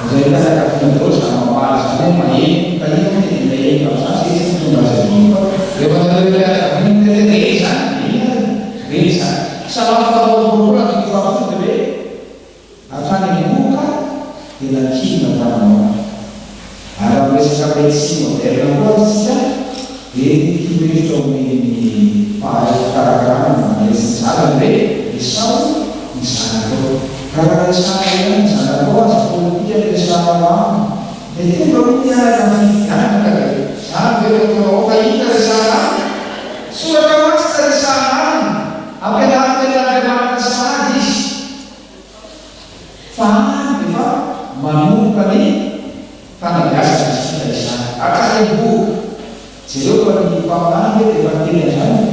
Izay fianakaviana daholo izany mamaly izany hoe maheno. Ka inona moa ny tena hevitra amin'izany? Izay tsy mitondra azy aty fa rehefa nareo fianakaviana miteny hoe re izany dia inona ary? Re izany. Salamo faharoa amby roapolo andininy fahafolo dia hoe. Hatrany am-bohoka dia nankinina taminao. Ary raha miresaka médecine moderne koa ary isika dia ny torohevitra omen'ny mpahay fikarakarana ny mandresy ny zanany hoe resaho ny zanakao. Ka raha resahana ihany ny zanakao aza politika no resahanao aminy dia tonga hono miaraka amin'ny fifidianana ka dia zany ve no ataonao ao fa inona resahana aminy? Soratra masina resahana aminy, ampianarina tenin'Andriamanitra sahady izy. Fa any dia efa manomboka ny fanabeazana sy fitaizana. Hatrany am-bohoka. Jereo fa ny mpaminany ve dia efa niteny an'izany?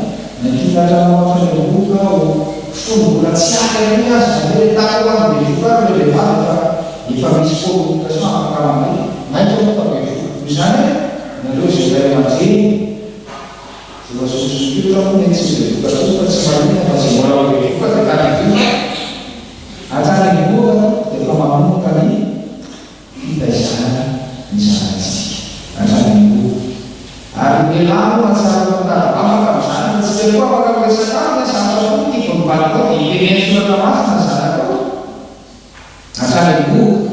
Nankinina hatraminao hatrany am-bohoka aho fony mbola tsy ary akory aza, izany hoe talohan'ny bevohoka ary ilay vehivavy efa. Efa misy communication afaka mandeha. Mainka moa fa bevohoka. Noho izany, nareo izay ray aman-dreny, izay efa zokizoky moa mety tsy ho bevohoka intsony fa tsy maninona fa izay mbola ho bevohoka dia tadidio fa hatrany am-bohoka dia efa manomboka ny fitaizana ny zanatsika hatrany am-bohoka. Ary ny lehilahy moa mahatsiaro ho mitady vavaka amin'izany fa tsika koa afaka miresaka aminy hoe sarotra koa ny kibon'ny vadinao dia iteneno soratra masina ny zanakao. Hatrany am-bohoka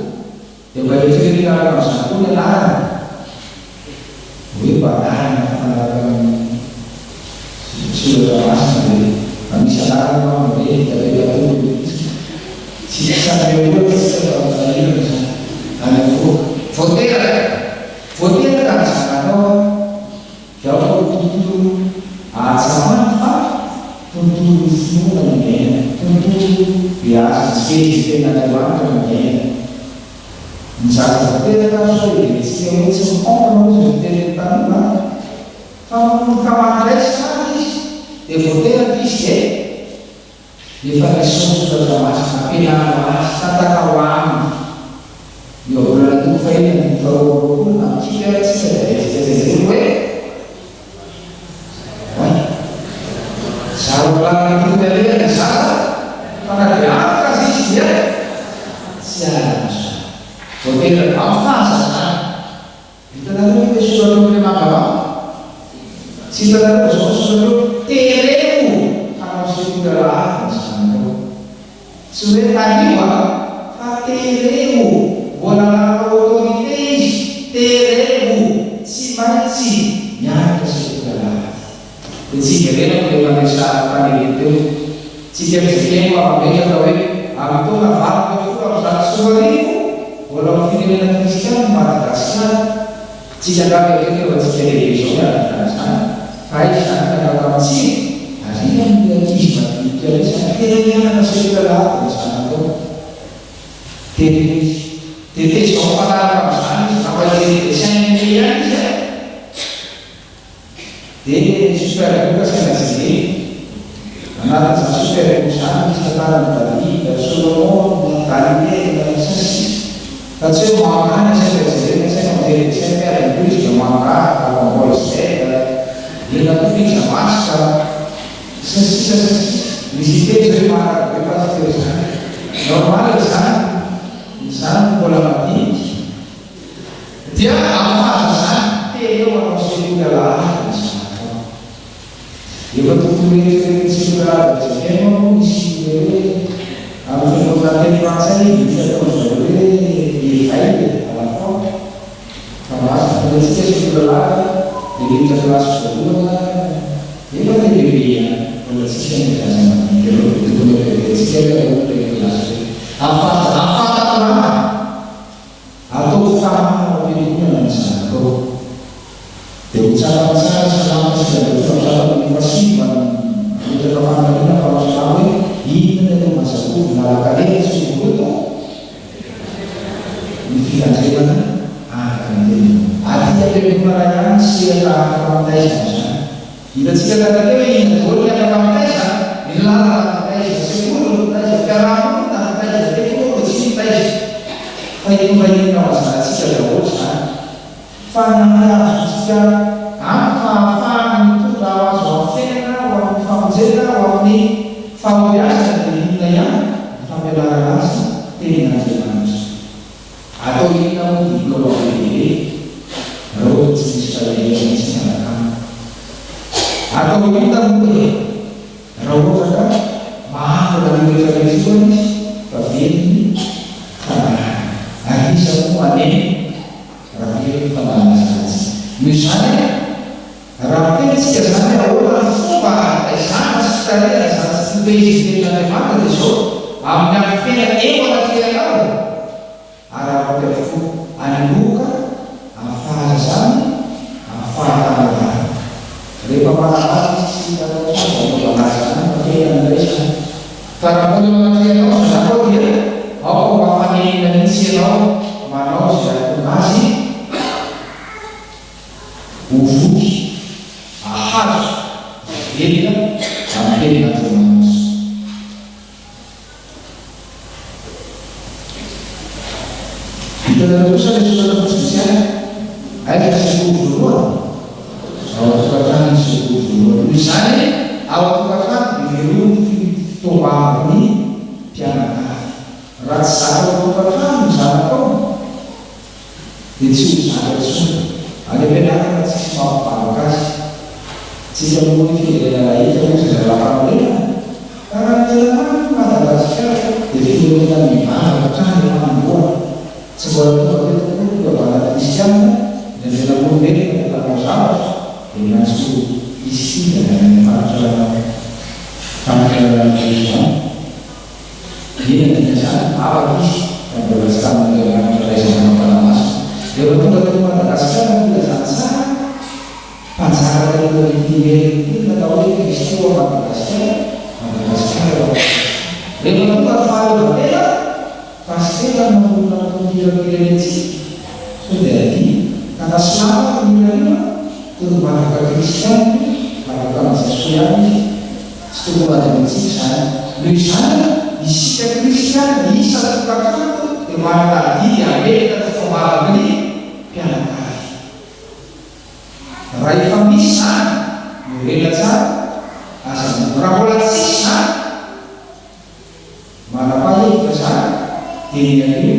dia mba eritreretina araka an'izany koa ny anarana hoe mba anarana mifanaraka amin'ny soratra masina ve? Mba misy anarana angamba ve hita hoe tsy tsy hanome ohatra isika fa manahirana izany any am-bohoka. Vao teraka, vao teraka ny zanakao an! Dia aoka ho tontolo ahatsapany fa tontolon'ny finoana no iainana, tontolo beazina sy fehezin-tenin'Andriamanitra no iainana. Ny zaza vao teraka ary sao heverintsika hoe tsy mi-comprendre hozy ny tenin'ny tanora an! Fa manomboka mandray sahady izy dia vao teraka izy dia. Efa nisy ny soratra masina ampianarina azy, tantarao aminy. Ny ohabolana toko fahefatra andininy faharoa amby roapolo na mikiky ary tsika dia hetsika jereo hoe Oay! Zaro ny lalana tokony aleha ny zaza fa na dia afaka aza izy dia tsy hahazo. Vao teraka amin'ny fahazazana. Hitanareo ve ilay soratra eo amin'ilay mangamanga? Tsy hitanareo ve izao ny soratra eo? Tereo hanao sekoly alahady ny zanakao. Tsy hoe tario an, fa tereo. Mbola manana autorité izy, tereo. Tsy maintsy mianatra sekoly alahady. Dia tsy hiverenako ilay fandraisana faniriana teo. Tsika FJKM mametraka hoe amin'ny taona 2118 mbola ho firenena kristiana i Madagasikara. Tsika angamba mieritreritra fa tsika lehibe izao miaraka an'izany fa aiza izany miaraka amintsika? Ary inona no ilay ankizy madinika ilay izany? Tena mianatra sekoly alahady ny zanakao. Tereo izy. Dia tezao mifanaraka amin'izany izy. Raha mba hijery dessin animé ihany izy an! Dia ny super book asaina jerena. Anatin'izany super book izany misy tantaran'i David, Solomona, Daniela, sy ny sisa Fa tsy hoe manga ny asaina jerena, asaina mijery dessin animé ary aloha izy dia manga, Dragon Ball Z, inona koa Pizza Mask, sy ny sisa sy ny sisa Misy hiteny izao hoe maharary be pasitera izany. Normal izany, ny zanako mbola madinika. Dia amin'ny fahazazany, teny eo hanao sekoly alahady ny zanakao. Efa tokony hoeritreretin'ny sekoly alahady FJKM moa misy ilay hoe amin'ny fanorina teny frantsay misy ataon-dry zareo hoe éveil à la foi. Fa lasa fantatsika sekoly alahady dia miditra kilasy voalohany efa te bebe ihany, mbola tsisy an'ireo zaza madinika ireo dia tokony hoeritreretintsika hoe ahoana ireny kilasy ireny. Amin'ny fahatanorana. Ataovy tamana ao am-piangonana ny zanakao. Dia ho tsapany tsara salama sy zavatra tsapany ny fasiva mametraka fanontaniana mpanao salamo hoe, Inona no mahazatovy lalan-kaleha tsy ho voaloto? Ny fitandremana araka ny teninao. Aty am-piangonana ihany ny sehatra afaka mitaiza amin'izany. Hitantsika tany teo hoe inona daholo ny afaka mitaiza, ny lalana mitaiza, sekoly mitaiza, fiaraha-monina mitaiza, teknolojia mitaiza. Fa hitondra inona ho anjarantsika daholo izany? Fa ny hany azontsika antoka ahafahana mitondra ho azy ho amin'ny fiainana, ho amin'ny famonjena, ho amin'ny fahombiazana dia inona ihany? Ny fampianarana azy Tenin'Andriamanitra. Atao inona moa diplaoma be dia be raha ohatra tsy misy fahendrena mihitsy miaraka aminy? Atao inona moa e raha ohatra ka mahantra an'io rehetra rehetra io izy fa very ny fananany? Ary iza moa haneno raha very ny fananana zanatsika? Noho izany, raha miteny isika izany hoe ahoana ny fomba hitaizana sy fitarihana izany tsy fifehezan'ny tenin'Andriamanitra dia izao, amin'ny androm-piainana eo anatrehanao, Araraoty avokoa any am-bohoka, amin'ny fahazazany, amin'ny fahatanorany. Rehefa manambady izy tsy hita atao intsony izany fanaovana azy izany fa fiainana indray izany. Fa raha mbola eo anatrehanao ny zanakao dia aoka ho afa-nenina mihitsy ianao manao izay hahatonga azy ho voky, hahazo, velona amin'ny tenin'Andriamanitra. Hitanareo kosa ilay soratra fotsifotsy any? Aiza ny sekoly voalohany? Ao an-tokantrano ny sekoly voalohany. Noho izany, ao an-tokantrano dia ireo ny fitaovavin'ny mpianakavy. Raha tsy zatra ao an-tokantrano ny zanakao dia tsy ho zatra intsony. Any am-pianarana tsisy mampivavaka azy. Tsika moa hoe firenena laïka hoy ry zalahy-panorenana. Fa raha ny tena marina i Madagasikara dia firenena mivavaka hatrany am-panombohana. Tsy mbola tonga teto akory ny fivavahana kristianina, ny andrianampoinimerina no mpanao zavatra dia miantso izy ity avy any amin'ny faritra faritra région. Inona no dikan'izany? Mivavaka izy fa mbola tsy tamin'Andriamanitra Ray Zanaka Fanahy Masina. Rehefa tonga teto Madagasikara ny filazantsara, Mpanjaka taloha ity Merina ity no natao hoe Kristy ao Madagasikara, Madagasikara ao Kristy. Rehefa tonga ny fahaleovantena, Pasitera no nanorina ny tonokiram-pirenentsika, sao dia adino, ka na silamo ary ny hira io an, tokony mivavaka kristianina io, mivavaka amin'i Jesoa ihany izy, tsy tokony ho adinontsika izany. Noho izany, isika kristianina isan-tokantrano dia manana adidy hametraka ny fotoam-bavaky ny mpianakavy. Raha efa misy izany, miorena tsara, aza adino. Raha mbola tsisy izany, manapaha hevitra izany, dia ny anio,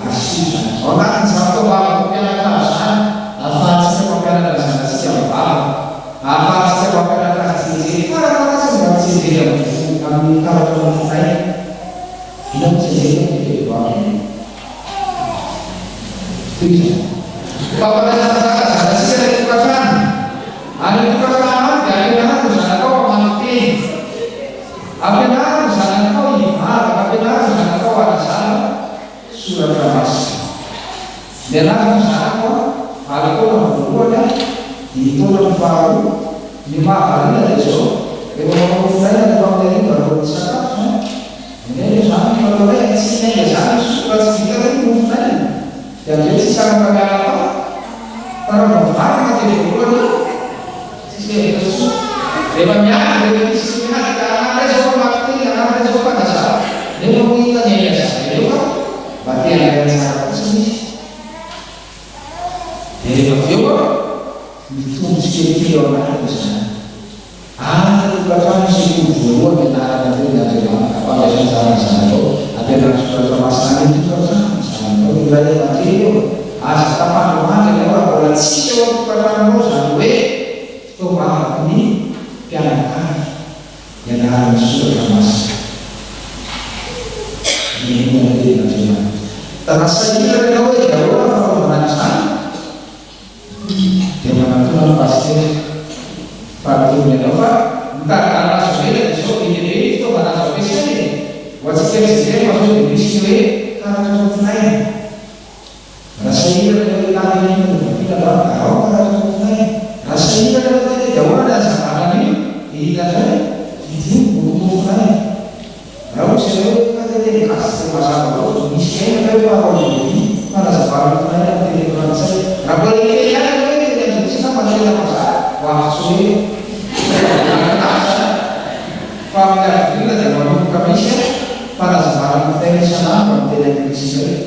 asio izany. Ao anatin'izany fotoam-bavaka mpianakavy izany, ahafahantsika mampianatra ny zanatsika mivavaka, ahafahantsika mampianatra azy tsy hijery, farafaharatsiny mba tsy hijery amin'ny voho, amin'ny karatra mofon'aina. Inona no tsy hijery amin'ny febroary? Tohizana. Fampandraisan-janaka zanatsika any an-tokantrano. Any an-tokantrano any dia ampianaro ny zanakao hamaky teny. Ampianaro ny zanakao hivavaka, ampianaro ny zanakao hanazava soratra masina. Nianarako ny zanako aho, valo taona ny voalohany aho, dimy taona ny faharoa. Ny mahavariana dia izao, rehefa manao mofonaina rehefa amin'ny hariva alohan'ny hisakafo izany, Miainga izany ny mpanao hoe tsy miainga izany ny soa raha tsy vita ireny ny mofon'aina dia avy eo tsisy afaka miala tao fa raha vao mivarina dia voalohany eo tsisy hevitra intsony rehefa miady rehefa misy miady ka anah indray izao mamaky teny anah indray izao mpanazava nefa moa inona ny ainy azavainao fa mba te handray anjara fotsiny izy dia rehefa avy eo an mitombo tsikelikely ao anatiny izany. Any an-tokantrano sekoly voalohany ianaranareo ny Andriamanitra, ampandraiso anjara ny zanakao, ampianaro soratra masina any an-tokantrano ny zanakao, ry ray aman-dreny ô, aza tafandrimandry ianao raha mbola tsisy ao an-tokantranonao izany hoe fotoam-bavaky ny mpianakavy ianarana ny soratra masina, mihainoa ny tenin'Andriamanitra. Raha sahirana ianao hoe dia ahoana ny fanaovana an'izany? Dia manatona ny pasitera fa atorony anao fa mitady lalana azo avela dia izao be dia be ny fitaovana azo ampiasaina e! Ho antsika FJKM zao dia misy ny hoe karatra mofonaina. Raha sahirana ianao hitady an'iny no vakiana angamba, araho karatra mofonaina. Raha sahirana ianao tena dia ahoana ny hazavana an'io? Dia inona indray? Vidio ny boky mofonaina. Raha ohatra ianao hoe tonga dia teny gasy dia mazava loatra, misy miaina ve hoe parole de vie, fanazavana mofonaina amin'ny teny frantsay. Raha mbola hiteny ihany ianao hoe teny anglisy angamba no tena mazava, ho avy tsy ho ela. Mahafinaritra izany fa amin'ny avril dia manomboka misy fanazavana mofonaina isan'andro amin'ny teny anglisy indray.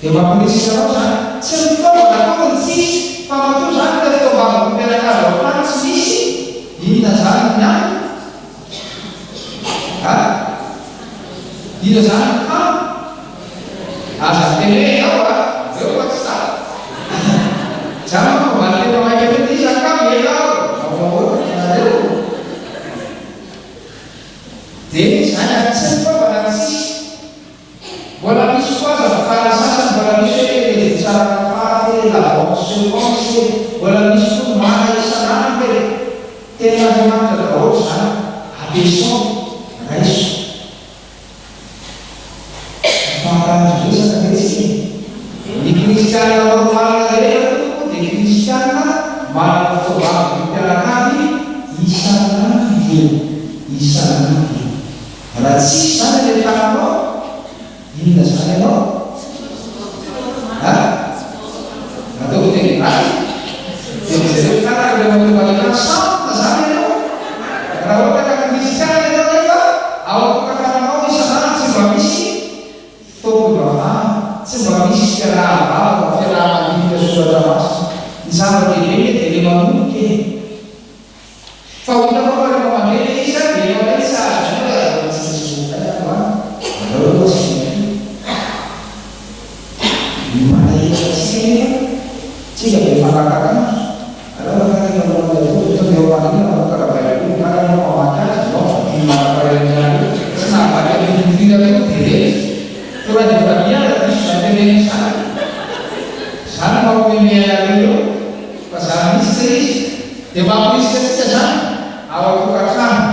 Dia mamporisika anao izany. Tsy ny fitaovana akory no tsisy fa matoa izany ilay fitaovam-bavaka mpianakavy ao an-trano tsy misy, inona izany ny antony? Ha? Inona izany ny kamo? Aza miteny hoe ianao a! Aleo fa tsy za. Za manko mba tena maika be ty iza kamo ianao? Manao ahoana ianareo? Dia izany ary tsy ny fitaovana no tsisy. Mbola misy koa aza vokatra sasany mbola misy hoe revy tsara faty e, la bonne semence e, mbola misy koa ny mana isan'andro e. Tenin'Andriamanitra daholo izany, ampiasao, raiso. Mifankahazo resaka ve tsika e? Ny kristiana normal rehetra tompoko dia kristiana manana fitaovam-bavaka mpianakavy isan'andro, isan'andro. Raha tsisy izany any an-tranonao, inona izany ianao? Ha? Ataovy teny gasy. Dia jereo tsara ireo manomboka any an-trano, sampona izany ianao. Raha ohatra ka kristiana ianao nefa ao an-tokantranonao isan'andro tsy mba misy fotoam-pivavahana, tsy mba misy fiarahana. fiaraha-mivavaka, fiaraha-mandinika soratra masina. Ny zava-dehibe anie dia le manomboka e! Fa ho hitanao fa rehefa mandre ilay izy dia ianao indray tsy azo inona hoe aza mba tsy misy vovoka ihany androany, aleo aloha asiana an'io. Ny mampalahelo antsika anefa, tsika be fangataka-andro, aleo angaha rehefa alohan'ny hatory dia tonga eo am-pandriana manokatra baiboly, angaha ianao mamaky azy, ianao vakiny mandra-paharenin'ny alina eo, tsy nahavaky andininy firy akory dia reraka. Tonga dia valiana raha diso izany tenenina izany. Izany no mampiomehy anareo eo, fa zany mihitsy ilay izy. Dia mampirisika antsika izany ao an-tokantrano,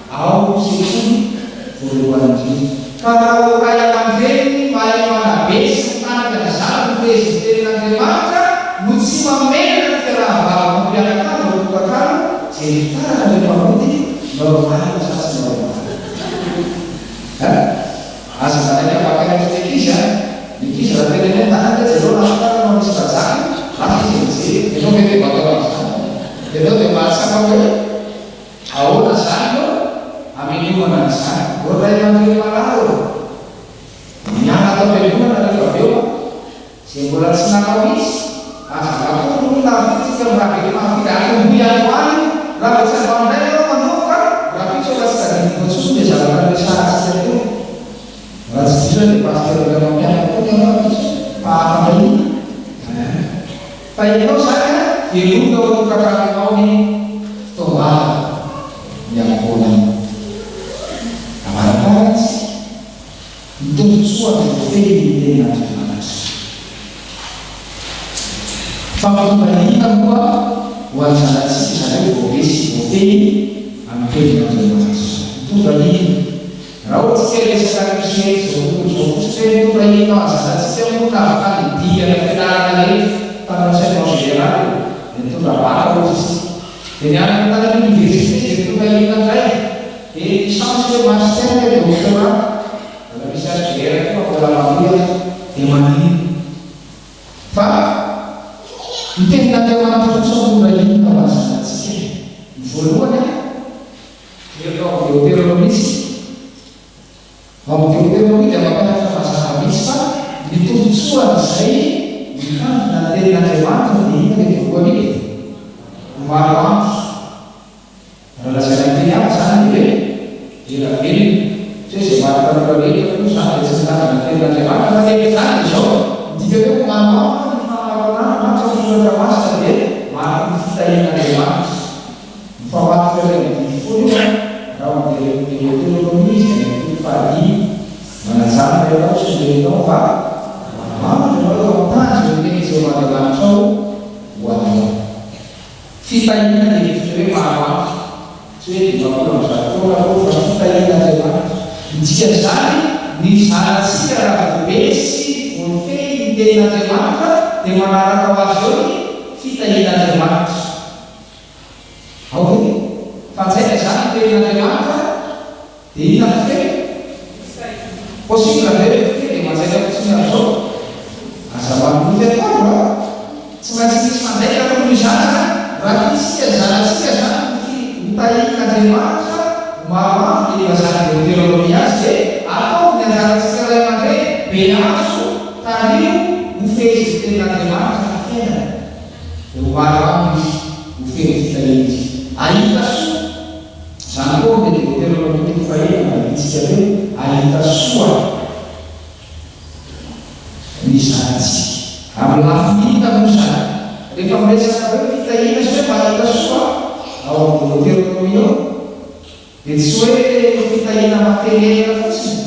ao sekoly voalohany indrindra. Fa raha ho ray aman-dreny mahay manabe sy mitarika ny zanany ho fehezin'ny Tenin'Andriamanitra no tsy mamerina ny fiaraha-bavaka mpianakavy ao an-tokantrano, jereo fitaratra rehefa mody, normal sa tsy normal? Hein? Aza manaiky ampakaina ny ankizy an! Ny ankizy raha teneno hoe dada jereo lasa tara anao misy rajako, lasa izy mijery, ianao ve dia mba atao an'izany? Ianao dia mahatsapa hoe ahoana izany no hamelomana an'izany? Ô ray aman-dreny malala ô! Miala ato am-piangonana rehefa avy eo an! Izay mbola tsy nanao mihitsy, aza matory hono na vitsika mirabeky mahafita atombohy androany io, raha vao tsy androany indray ianao manomboka, rahampitso efa tsy tadidinao intsony ilay zavatra noresahantsika teo. Raha tsy diso aho dia Pasteur Andriamampianina koa ny anao rahampitso fa hafa indray iny an! Fa ianao izany an, velomina ao an-tokantranonao ny fotoam-bavaka, ny ankohonana. Ambara-parany isika. Ny tombontsoa dia voafehy ny tenin'Andriamanitra. Fa mitondra inona moa ho an'ny zanatsika izany hoe voabe sy voafehy amin'ny tenin'Andriamanitra? Mitondra inona? Raha ohatra isika hiresaka ny misy eto izao tontolo izao fotsiny hoe mitondra inona ho an'ny zanatsika moa na avy tany ny dingana fianarana rehetra tany enseignement général dia nitondra bac ohatra isika. Dia nianatra tany amin'ny université dia nitondra inona indray? Dia licence hoe master hoe doctorat. Mbola misy HDR koa mbola manohy aza dia maninona? Fa ny tenin'Andriamanitra kosa mora inona ho an'ny zanatsika e? Ny voalohany an, jereo ao amin'ny Deoteronomia isika. Ao amin'ny Deoteronomia dia mampianatra mazava mihitsy fa ny tombontsoan'izay mitandrina ny tenin'Andriamanitra dia inona ilay voalohany iny? Ho maro andro. Raha lazaina amin'ny teny hafa izany dia hoe ela velona. Tsy hoe izay maty tanora rehetra akory izany dia tsy mitandrina ny tenin'Andriamanitra fa tena izany dia izao, ny dikany hoe mano antoka ny fahamaroan'andro mantsy ao amin'ny soratra masina dia mariky ny fitahian'Andriamanitra. Mifamatotra ery amin'ny didy folo io an, raha ao amin'ny Deoteronomia izy dia any amin'ny toko fahadimy, Manajanona ianao sy ny reninao fa mano antoka ianao eo amin'ny tany izay nomen'i Jehovah Andriamanitrao ho anao. Fitahiana dia midika hoe maro andro, tsy hoe 150 taona akory fa fitahian'Andriamanitra. Ny dikan'izany, ny zanatsika raha voabe sy voafehy ny tenin'Andriamanitra dia manaraka ho azy eo ny fitahian'Andriamanitra. Ao ve? Fa anjaika izany ny tenin'Andriamanitra dia inona no feno? Possible ve hoe feno dia manjaitra fotsiny amin'izao? Aza manonofy atoandro a! Tsy maintsy misy fanjaitra aloha noho izany zany, raha tiantsika ny zanatsika zany ho fi ho tahian'Andriamanitra ho maro andro dia ilazan'i Deoteronomia azy dia ataovy ny anjarantsika ray aman-dreny, beazo, tariho, ho fehezin'ny tenin'Andriamanitra ny fiainany dia ho maro andro izy, ho feno fitahiana izy. Ahita soa. Izany koa ny Deoteronomia toko fahenina vakintsika teo, ahita soa ny zanatsika. Amin'ny lafiny inona moa izany? Rehefa miresaka hoe fitahiana sy hoe mahita soa ao amin'ny Deoteronomia ao, dia tsy hoe fitahiana materiel fotsiny,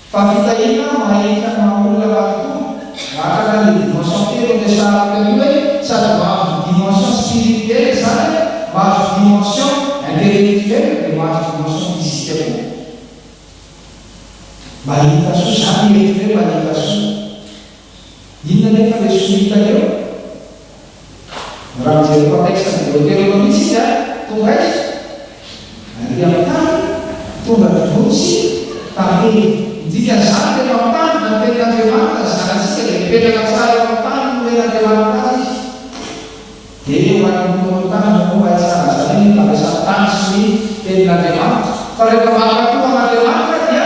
Fa fitahiana mahetra ny maha olona manontolo, mahatratra an'ilay dimension telo noresahako teo io hoe sady mahazo dimension spirituelle izany, mahazo dimension intellectuelle dia mahazo dimension physique koa. Mahita soa, izany ny hevitry ny hoe mahita soa. Inona anefa ilay soa hitany eo? Raha mijery contexte ny Deoteronomia isika, tonga aiza? Ary amin'ny tany, tonga dronono sy tantely. Ny dikan'izany, rehefa mitandrina ny tenin'Andriamanitra ny zanatsika dia mipetraka tsara eo amin'ny tany nomen'Andriamanitra azy izy. Dia ho an'ny olona mitandrina moa mahay tsara an'izany ny fandraisan'ny tany sy ny tenin'Andriamanitra. Fa rehefa mankatò an'Andriamanitra dia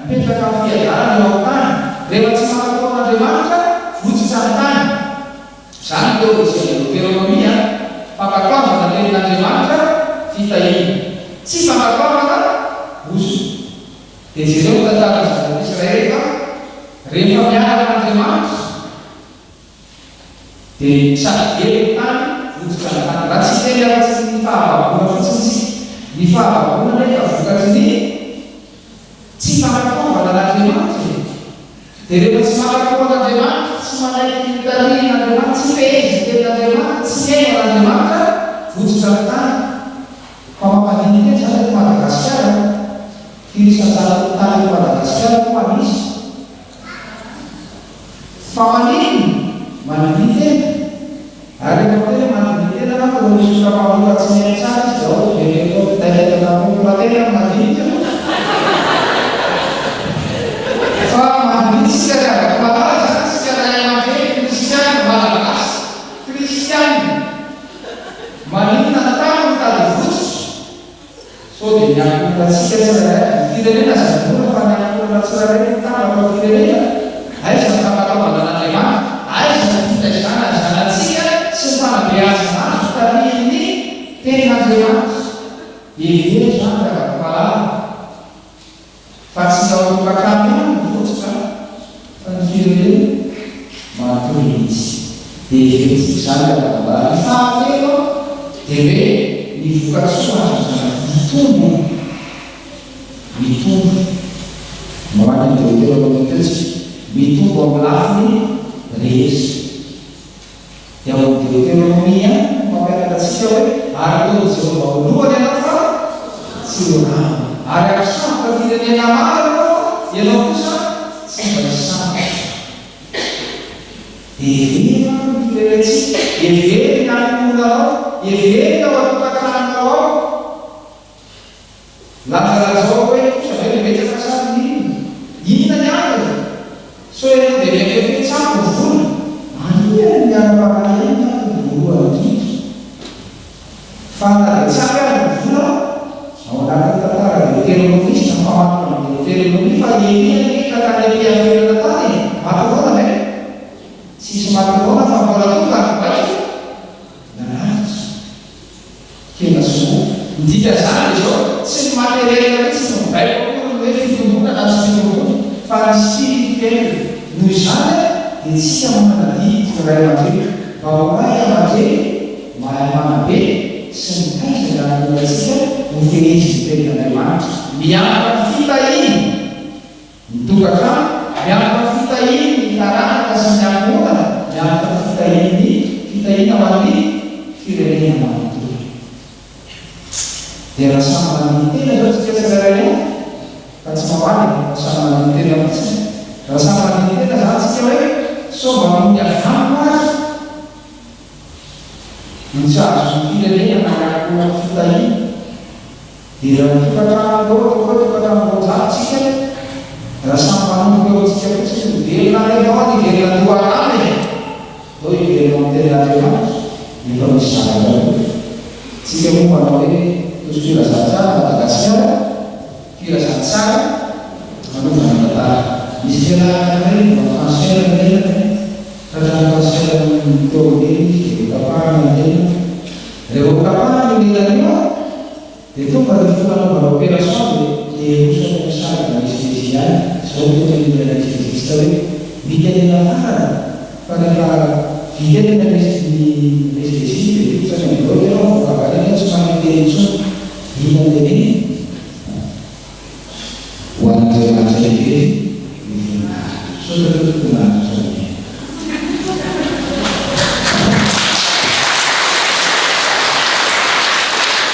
mipetraka amin'ny fiadanana eo amin'ny tany. Rehefa tsy mankatò an'Andriamanitra. teolojian'ny Deoteronomia an! Fankatoavana ny tenin'Andriamanitra, fitahiana. Tsy fankatoavana, ozona. Dia jereo ny tantaran'ny zanak'Israely fa rehefa miala amin'Andriamanitra dia sady very ny tany, votsotra ny tany. Raha tsy hiteny afa-tsy ny fahababoana fotsiny isika. Ny fahababoana anefa vokatry ny tsy fankatoavana an'Andriamanitra e! Dia rehefa tsy mankatò an'Andriamanitra, tsy manaiky ny tarihin'Andriamanitra, tsy fehezin'ny tenin'Andriamanitra, tsy mihaino an'Andriamanitra, votsotra ny tany. Fa mampandini-tena izany eto Madagasikara an! Firy isan-jaton'ny tany eto Madagasikara moa an'isa? Fa maninona? Mandini-tena. Ary rehefa miteny hoe mandini-tena manko ireo misy olona mpamoaka tsy mihaino tsara izy dia ao jereo eo taitaitra daholo raha tena mandinika fa mandinika tsika ry havako malala zany tsika ray aman-dreny kristiana malagasy kristiana maninona ny tany mitady votsotra Sao dia ny ankohonantsika tsirairay, ny firenena aza minoana fa ny ankohonana tsirairay no mitambatra ho firenena? Aiza ny fankatoavana an'Andriamanitra? Aiza ny fitaizana ny zanatsika sy ny fanabeazana azy ho tarihin'ny Tenin'Andriamanitra? Hevero izany ry havako malala. Fa tsy ny ao an-tokantrano ihany no votsotra fa ny firenena manontolo mihitsy. Dia heverintsika izany ry havana. Ny fahatelo dia hoe ny vokatsoa azo izany mitombo, mitombo. Mamaky ny Deoteronomia teo tsika, mitombo amin'ny lafiny rehetra. Dia ao amin'ny Deoteronomia ihany no mampianatra antsika hoe, Ary hataon'i Jehovah ho lohany ianao fa tsy ho rano, ary hampisambotra firenena maro ianao fa ianao kosa tsy mba hisambotra. Hevero ary ny firenentsika, hevero ny ankohonanao, hevero ny ao an-tokantranonao ao. Lazalazao hoe trosa ve no betsaka sa ny inona? Inona ny antony? Sao ianao dia miaiky hoe tsy ampy ny vola? Alia ny ara-panahy ihany ny antony voalohany indrindra. Fa na dia tsy ampy aza ny vola, ao anatin'ny tantara deoteronomista, mifamatotra amin'ny deoteronomia fa i Elia anie ka tany am-piaferana tany e! Maty noana ve? Tsisy maty noana fa mbola tonga ny baiko nanaritra. Tena soa. Ny dikan'izany dia izao, tsy ny materiel mihitsy no mibaiko akory ny hoe fitomboana na tsy fitomboana, fa ny spirituel. Noho izany dia tsika manana adidy toy ny ray aman-dreny mba ho ray aman-dreny mahay manabe sy mitaiza ny ankohonantsika ho fehezin'ny tenin'Andriamanitra. Miantoka ny fitahiany ny tokantrano, miantoka ny fitahiany ny taranaka sy ny ankohonana, miantoka ny fitahian'ny fitahiana ho an'ny firenena manontolo. Dia raha samy mandini-tena izao tsika tsirairay avy, fa tsy mamaly e, fa samy mandini-tena fotsiny, raha samy mandini-tena izany tsika hoe sao mba noho ny avy amiko ary no tsy ahazoan'ny firenena na ny ankohonako fitahiana, Dia raha ny tokantrano ireo ataoko hoe tokantrano 200 tsika, raha samy manomboka eo amintsika fotsiny, miverina any ianao any hiverina an-doharano e! Ndao hiverina ao amin'ny tenin'Andriamanitra, efa misy zavatra aloha. Tsika moa manao hoe nosy filazantsara Madagasikara, filazantsara manova ny tantara. Nisy fiarahana iray mba cancer ny lelany, tratran'ny cancer ny teo amin'ny lelany izy dia notapahana ny lelany. Rehefa notapahana io lelany io an, Dia tonga ny fotoana anaovana opération dia niroso any amin'ny salle d'anesthésie any, izao no tenenin'ny anesthésiste hoe mitenena farany fa rehefa vita eto ny anesthésie dia miditra any amin'ny bloc ianao mivoaka avy any ianao tsy mahay miteny intsony, inona no tenenina? Ho an'Andriamanitra irery ny voninahitra. Misaotra tompoko.